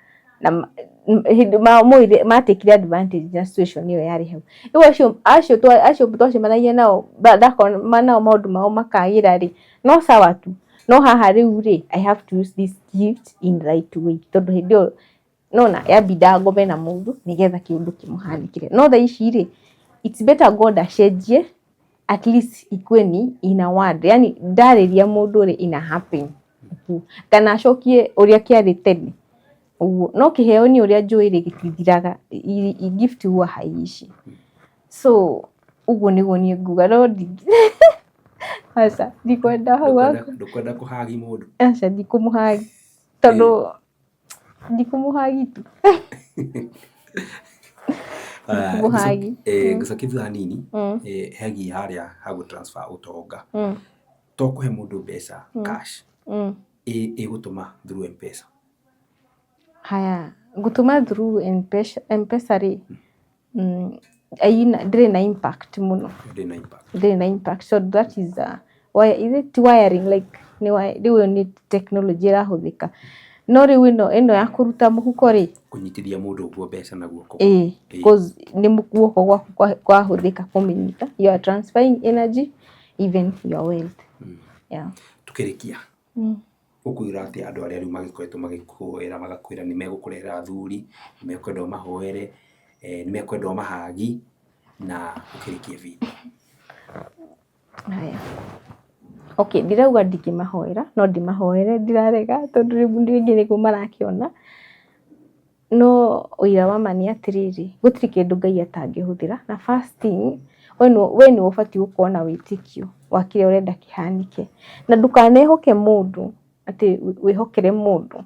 Speaker 2: na hĩndĩ matekire advantage na situation ĩyo yarĩ hau. Rĩu acio twacemanagia nao, ndakoma nao maũndũ mao makagĩra rĩ, no sawa tu. No haha rĩu rĩ, I have to use this gift in right way, tondũ hĩndĩ ĩyo nona yambindaga ngome na mũndũ nĩgetha kĩũndũ kĩmũhanĩkĩre. No thaa ici rĩ, it's better God acenjie at least ikuwe ni in a word, yani ndarĩria mũndũ rĩ, ina happen kana acokie ũrĩa kĩarĩ tene ũguo. No kĩheo niĩ ũrĩa njũĩ rĩ, gĩtithiraga, gift huwa haiishi. So ũguo nĩguo niĩ nguga, no aca, ndikwenda hau.
Speaker 3: Ndũkwenda kũhagi mũndũ?
Speaker 2: Aca, ndikũmũhagi, tondũ ndikũmũhagi tu. Ndikũmũhagi.
Speaker 3: Ngũcokia thutha hanini hegiĩ harĩa ha gũ transfer ũtonga. To kũhe mũndũ mbeca cash, ĩgũtũma through M-Pesa?
Speaker 2: Haya, ngũtũma through M-Pesa rĩ, ndĩrĩ na impact mũno.
Speaker 3: Ndĩrĩ na impact.
Speaker 2: Ndĩrĩ na impact, so that is a, is it wiring, like rĩu ĩyo nĩ technology ĩrahũthĩka. No rĩu ĩno ĩno ya kũruta mũhuko rĩ,
Speaker 3: Kũnyitithia mũndũ ũguo mbeca na guoko.
Speaker 2: Ĩĩ, cause nĩ guoko gwaku kwahũthĩka kũmĩnyita. You are transferring energy, even your wealth. Yeah.
Speaker 3: Tũkĩrĩkia, ũkwĩra atĩa andũ arĩa rĩu magĩkoretwo magĩkũhoera magakwĩra nĩ megũkũrehera athuri, nĩ mekwenda ũmahoere, nĩ mekwenda ũmahagi na ũkĩrĩkie video?
Speaker 2: Haya. Okay, ndirauga ndingĩmahoera, no ndĩmahoere ndirarega tondũ rĩu rĩngĩ nĩguo marakĩona. No ũira wa ma nĩ atĩrĩrĩ, gũtirĩ kĩndũ Ngai atangĩhũthĩra. Na first thing, we nĩwe ũbatiĩ gũkorwo na wĩtĩkio wa kĩrĩa ũrenda kĩhanĩke. Na ndũkanehoke mũndũ, atĩ wĩhokere mũndũ.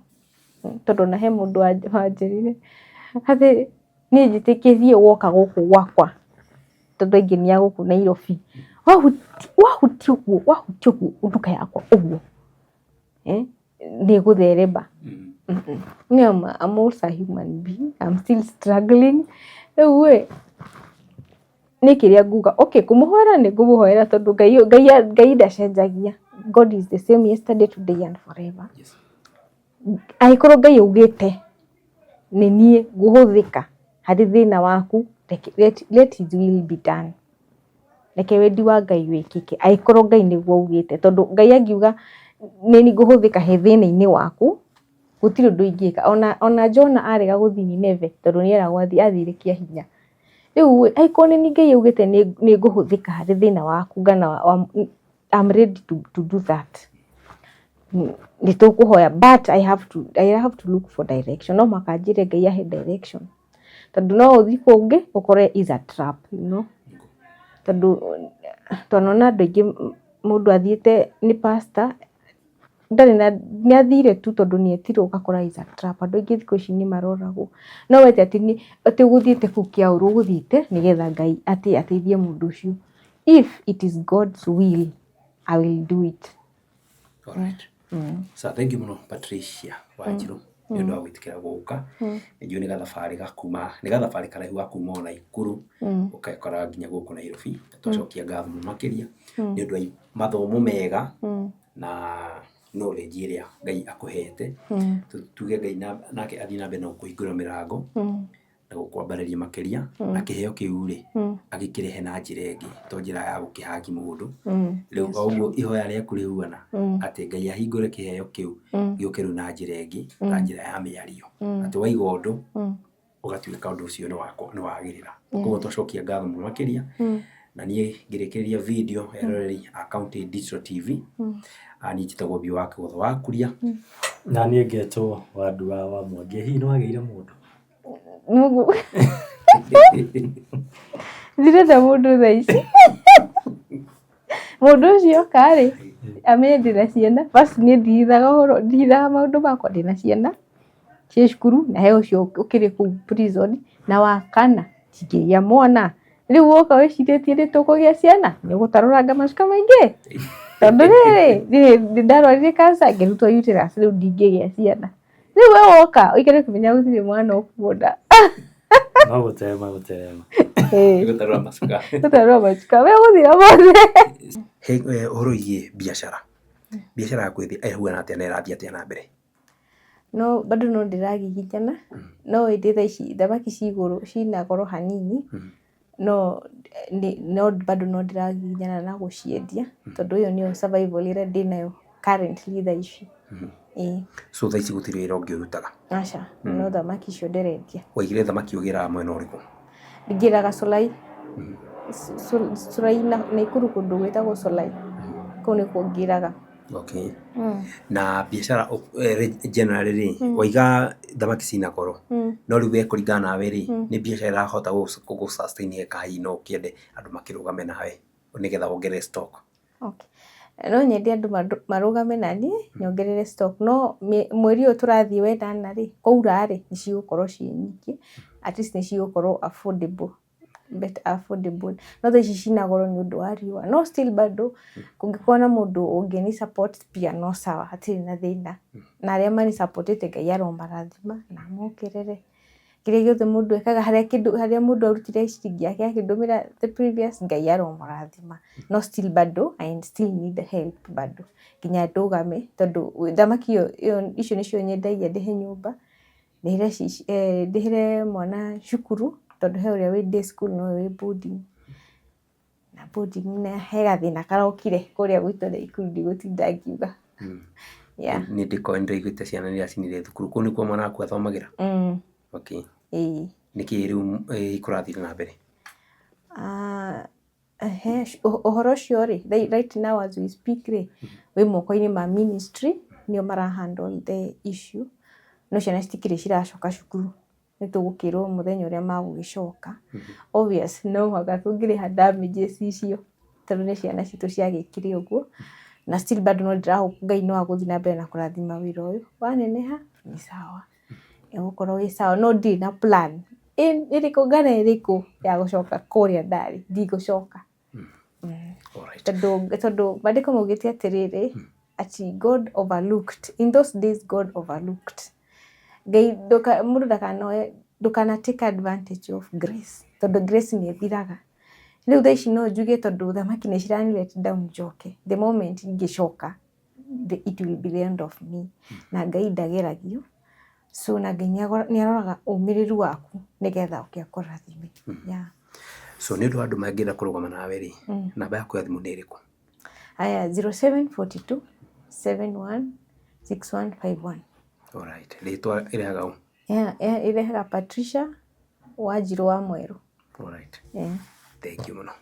Speaker 2: Tondũ ona he mũndũ wanjĩrire atĩ niĩ njĩtĩkĩrie woka gũkũ gwakwa, tondũ aingĩ nĩ a gũkũ Nairobi, wahutia ũguo, wahutia ũguo nduka yakwa ũguo, nĩ ĩgũtherema. Niĩ I'm also a human being, I'm still struggling. Rĩu ĩ, niĩ kĩrĩa nguga, okay kũmũhoera nĩ ngũmũhoera tondũ Ngai ndacenjagia. God is the same yesterday, today and forever. Angĩkorwo Ngai augĩte nĩ niĩ ngũhũthĩka harĩ thĩna waku, let his will be done. Reke wendi wa Ngai wĩkĩke angĩkorwo Ngai nĩguo augĩte, tondũ Ngai angiuga nĩ niĩ ngũhũthĩka he thĩna-inĩ waku, gũtirĩ ũndũ ingĩka. Ona Jona arega gũthiĩ Nineve tondũ nĩ eragwo athiĩ, athire kĩa hinya. Rĩu ĩ, angĩkorwo nĩ niĩ Ngai augĩte nĩ ngũhũthĩka harĩ thĩna waku kana I'm ready to do that. Nĩ tũkũhoya but I have to look for direction. No mũhaka njĩre Ngai ahe direction. Tondũ no ũthiĩ kũngĩ ũkore is a trap. Tondũ twanona andũ aingĩ mũndũ athiĩte nĩ pastor, ndarĩ na, nĩ athire tu tondũ nĩ etirwo ũgakora is a trap. Andũ aingĩ thikũ ici nĩ maroragwo. No we ti atĩ ũgũthiĩte kũu kĩa ũru, ũgũthiĩte nĩgetha Ngai atĩ ateithie mũndũ ũcio. If it is God's will, I will do it.
Speaker 3: Alright. So thank you mũno Patricia Wanjirũ nĩ ũndũ wa gwĩtĩkĩra gũka. Nĩ njũĩ nĩ gathabarĩ ga kuma, nĩ gathabarĩ karaihu ga kuma o Naikuru ũgekora nginya gũkũ Nairobi. Twacokia ngatho mũno makĩria nĩ ũndũ wa mathomo mega na knowledge ĩrĩa Ngai akũhete. Tuge Ngai nake athiĩ na mbere na gũkũhingũra mĩrango na gũkwambarĩria makĩria na kĩheo kĩu rĩ agĩkĩrehe na njĩra ĩngĩ to njĩra ya gũkĩhagi mũndũ. Rĩu o ũguo ihoya rĩaku rĩhuana atĩ Ngai ahingũre kĩheo kĩu gĩũke rĩu na njĩra ĩngĩ, na njĩra ya mĩario, atĩ waiga ũndũ ũgatuĩka ũndũ ũcio nĩ wagĩrĩra. Koguo twacokia ngatho mũno makĩria na niĩ ngĩrĩkĩrĩria video eroreri a County Digital TV, niĩ njĩtagwo Biũ wa Kĩgotho wa Kuria.
Speaker 1: Na niĩ ngetwo Wandua wa Mwangi. Hihi nĩ wagĩire mũndũ?
Speaker 2: Mungu. Ndirenda mũndũ thaa ici. Mũndũ ũcio oka rĩ, amenye ndĩna ciana. First niĩ ndihithaga ũhoro, ndihithaga maũndũ makwa, ndĩna ciana ciĩ cukuru na he ũcio ũkĩrĩ kũu prison, na wa kana ndingĩgĩa mwana. Rĩu woka wĩcirĩtie nĩ tũkũgĩa ciana, nĩ ũgũtarũranga macuka maingĩ. Tondũ rĩrĩ, nĩ ndarwarire cancer ngĩrutwo uterus, rĩu ndingĩgĩa ciana. Rĩu we woka ũikare ũkĩmenyaga gũtirĩ mwana ũkuona.
Speaker 1: No gũterema gũterema.
Speaker 3: Gũtarũra macuka.
Speaker 2: Gũtarũra macuka. We ũgũthira mothe.
Speaker 3: He ũhoro wĩgiĩ biacara, biacara yaku ĩhuana atĩa na ĩrathiĩ atĩa na mbere?
Speaker 2: No bado no ndĩragiginyana, no ĩndĩ thaa ici thamaki ci igũrũ, cina goro hanini, no no bado no ndĩragiginyana na gũciendia, tondũ ĩyo nĩyo survival ĩrĩa ndĩnayo currently thaa ici. Ĩĩ.
Speaker 3: So thaa ici gũtirĩ wĩra ũngĩ ũrutaga?
Speaker 2: Aca, no thamaki icio ndĩrendia.
Speaker 3: Waigire thamaki ũgĩraga mwena ũrĩkũ?
Speaker 2: Ngĩraga Solai. Solai Naikuru kũndũ gwĩtagwo Solai. Kũu nĩkuo ngĩraga.
Speaker 3: Okay. Na biacara generally rĩ, waiga thamaki cina goro, no rĩu we kũringana nawe rĩ, nĩ biacara ĩrahota gũgũ sustain he kahinda no ũkĩende andũ makĩrũgame nawe nĩgetha wongerere stock?
Speaker 2: Okay. No nyende andũ marũgame naniĩ nyongerere stock, no mweri ũyũ tũrathiĩ wenana rĩ, kwaura rĩ, nĩ cigũkorwo ciĩ nyingĩ, at least nĩ cigũkorwo affordable, better affordable. No thaa ici cina goro nĩ ũndũ wa riũa, no still bado kũngĩkorwo na mũndũ ũngĩni support pia no sawa, hatirĩ na thĩna. Na arĩa mani support ĩte Ngai aromarathima na amongerere. Kĩrĩa gĩothe mũndũ ekaga, harĩa kĩndũ, harĩa mũndũ arutire ciringi yake akĩndũmĩra the previous, Ngai aromũrathima. No still bado, I still need help bado. Nginya ndũgame, tondũ thamaki ĩyo, icio nĩcio nyendagia ndĩhe nyũmba, ndĩhĩre mwana cukuru, tondũ he ũrĩa wĩ day school na ũyũ wĩ boarding. Na boarding na he gathĩna karokire kũrĩa gwitũ Naikuru ndigũtinda ngiuga. Yeah.
Speaker 3: Nĩ ndĩkoĩ nĩndĩraiguĩte ciana nĩ iracinire thukuru. Kũu nĩkuo mwana waku athomagĩra?
Speaker 2: Mm.
Speaker 3: Okay.
Speaker 2: Ĩĩ.
Speaker 3: Nĩkĩ rĩu kũrathiĩ na mbere?
Speaker 2: Ah, ehe, ũhoro ũcio rĩ, right now as we speak rĩ, wĩ moko-inĩ ma ministry, nĩo mara handle the issue. No ciana citikĩrĩ ciracoka cukuru. Nĩ tũgũkĩrwo mũthenya ũrĩa magũgĩcoka. Obvious no mũhaka tũngĩrĩha damages icio tondũ nĩ ciana citũ ciagĩkire ũguo. Na still bado no ndĩra hope Ngai no agũthiĩ na mbere na kũrathima wĩra ũyũ. Waneneha nĩ sawa, nĩũgũkorwo wĩ sawa. No ndirĩ na plan ĩrĩkũ kana ĩrĩkũ ya gũcoka kũrĩa ndarĩ, ndigũcoka. Tondũ maandĩko maugĩte atĩrĩrĩ, atĩ God overlooked, in those days God overlooked. Ngai mũndũ ndakanoe, ndũkana take advantage of grace, tondũ grace nĩ ĩthiraga. Rĩu thaa ici no njuge tondũ thamaki nĩ cirani let down njoke, the moment ingĩcoka, it will be the end of me. Na Ngai ndageragio, so na Ngai nĩ aroraga ũmĩrĩru waku nĩgetha oke akũrathime. Yeah.
Speaker 3: So nĩ ũndũ wa andũ mangĩenda kũrũgama nawe rĩ, namba yaku ya thimũ nĩ ĩrĩkũ?
Speaker 2: Aya, 0742 71 6151.
Speaker 3: Alright. Rĩtwa ĩrehaga ũ?
Speaker 2: Yeah, ĩrehaga Patricia Wanjirũ wa Mwerũ.
Speaker 3: Alright.
Speaker 2: Yeah.
Speaker 3: Thank you mũno.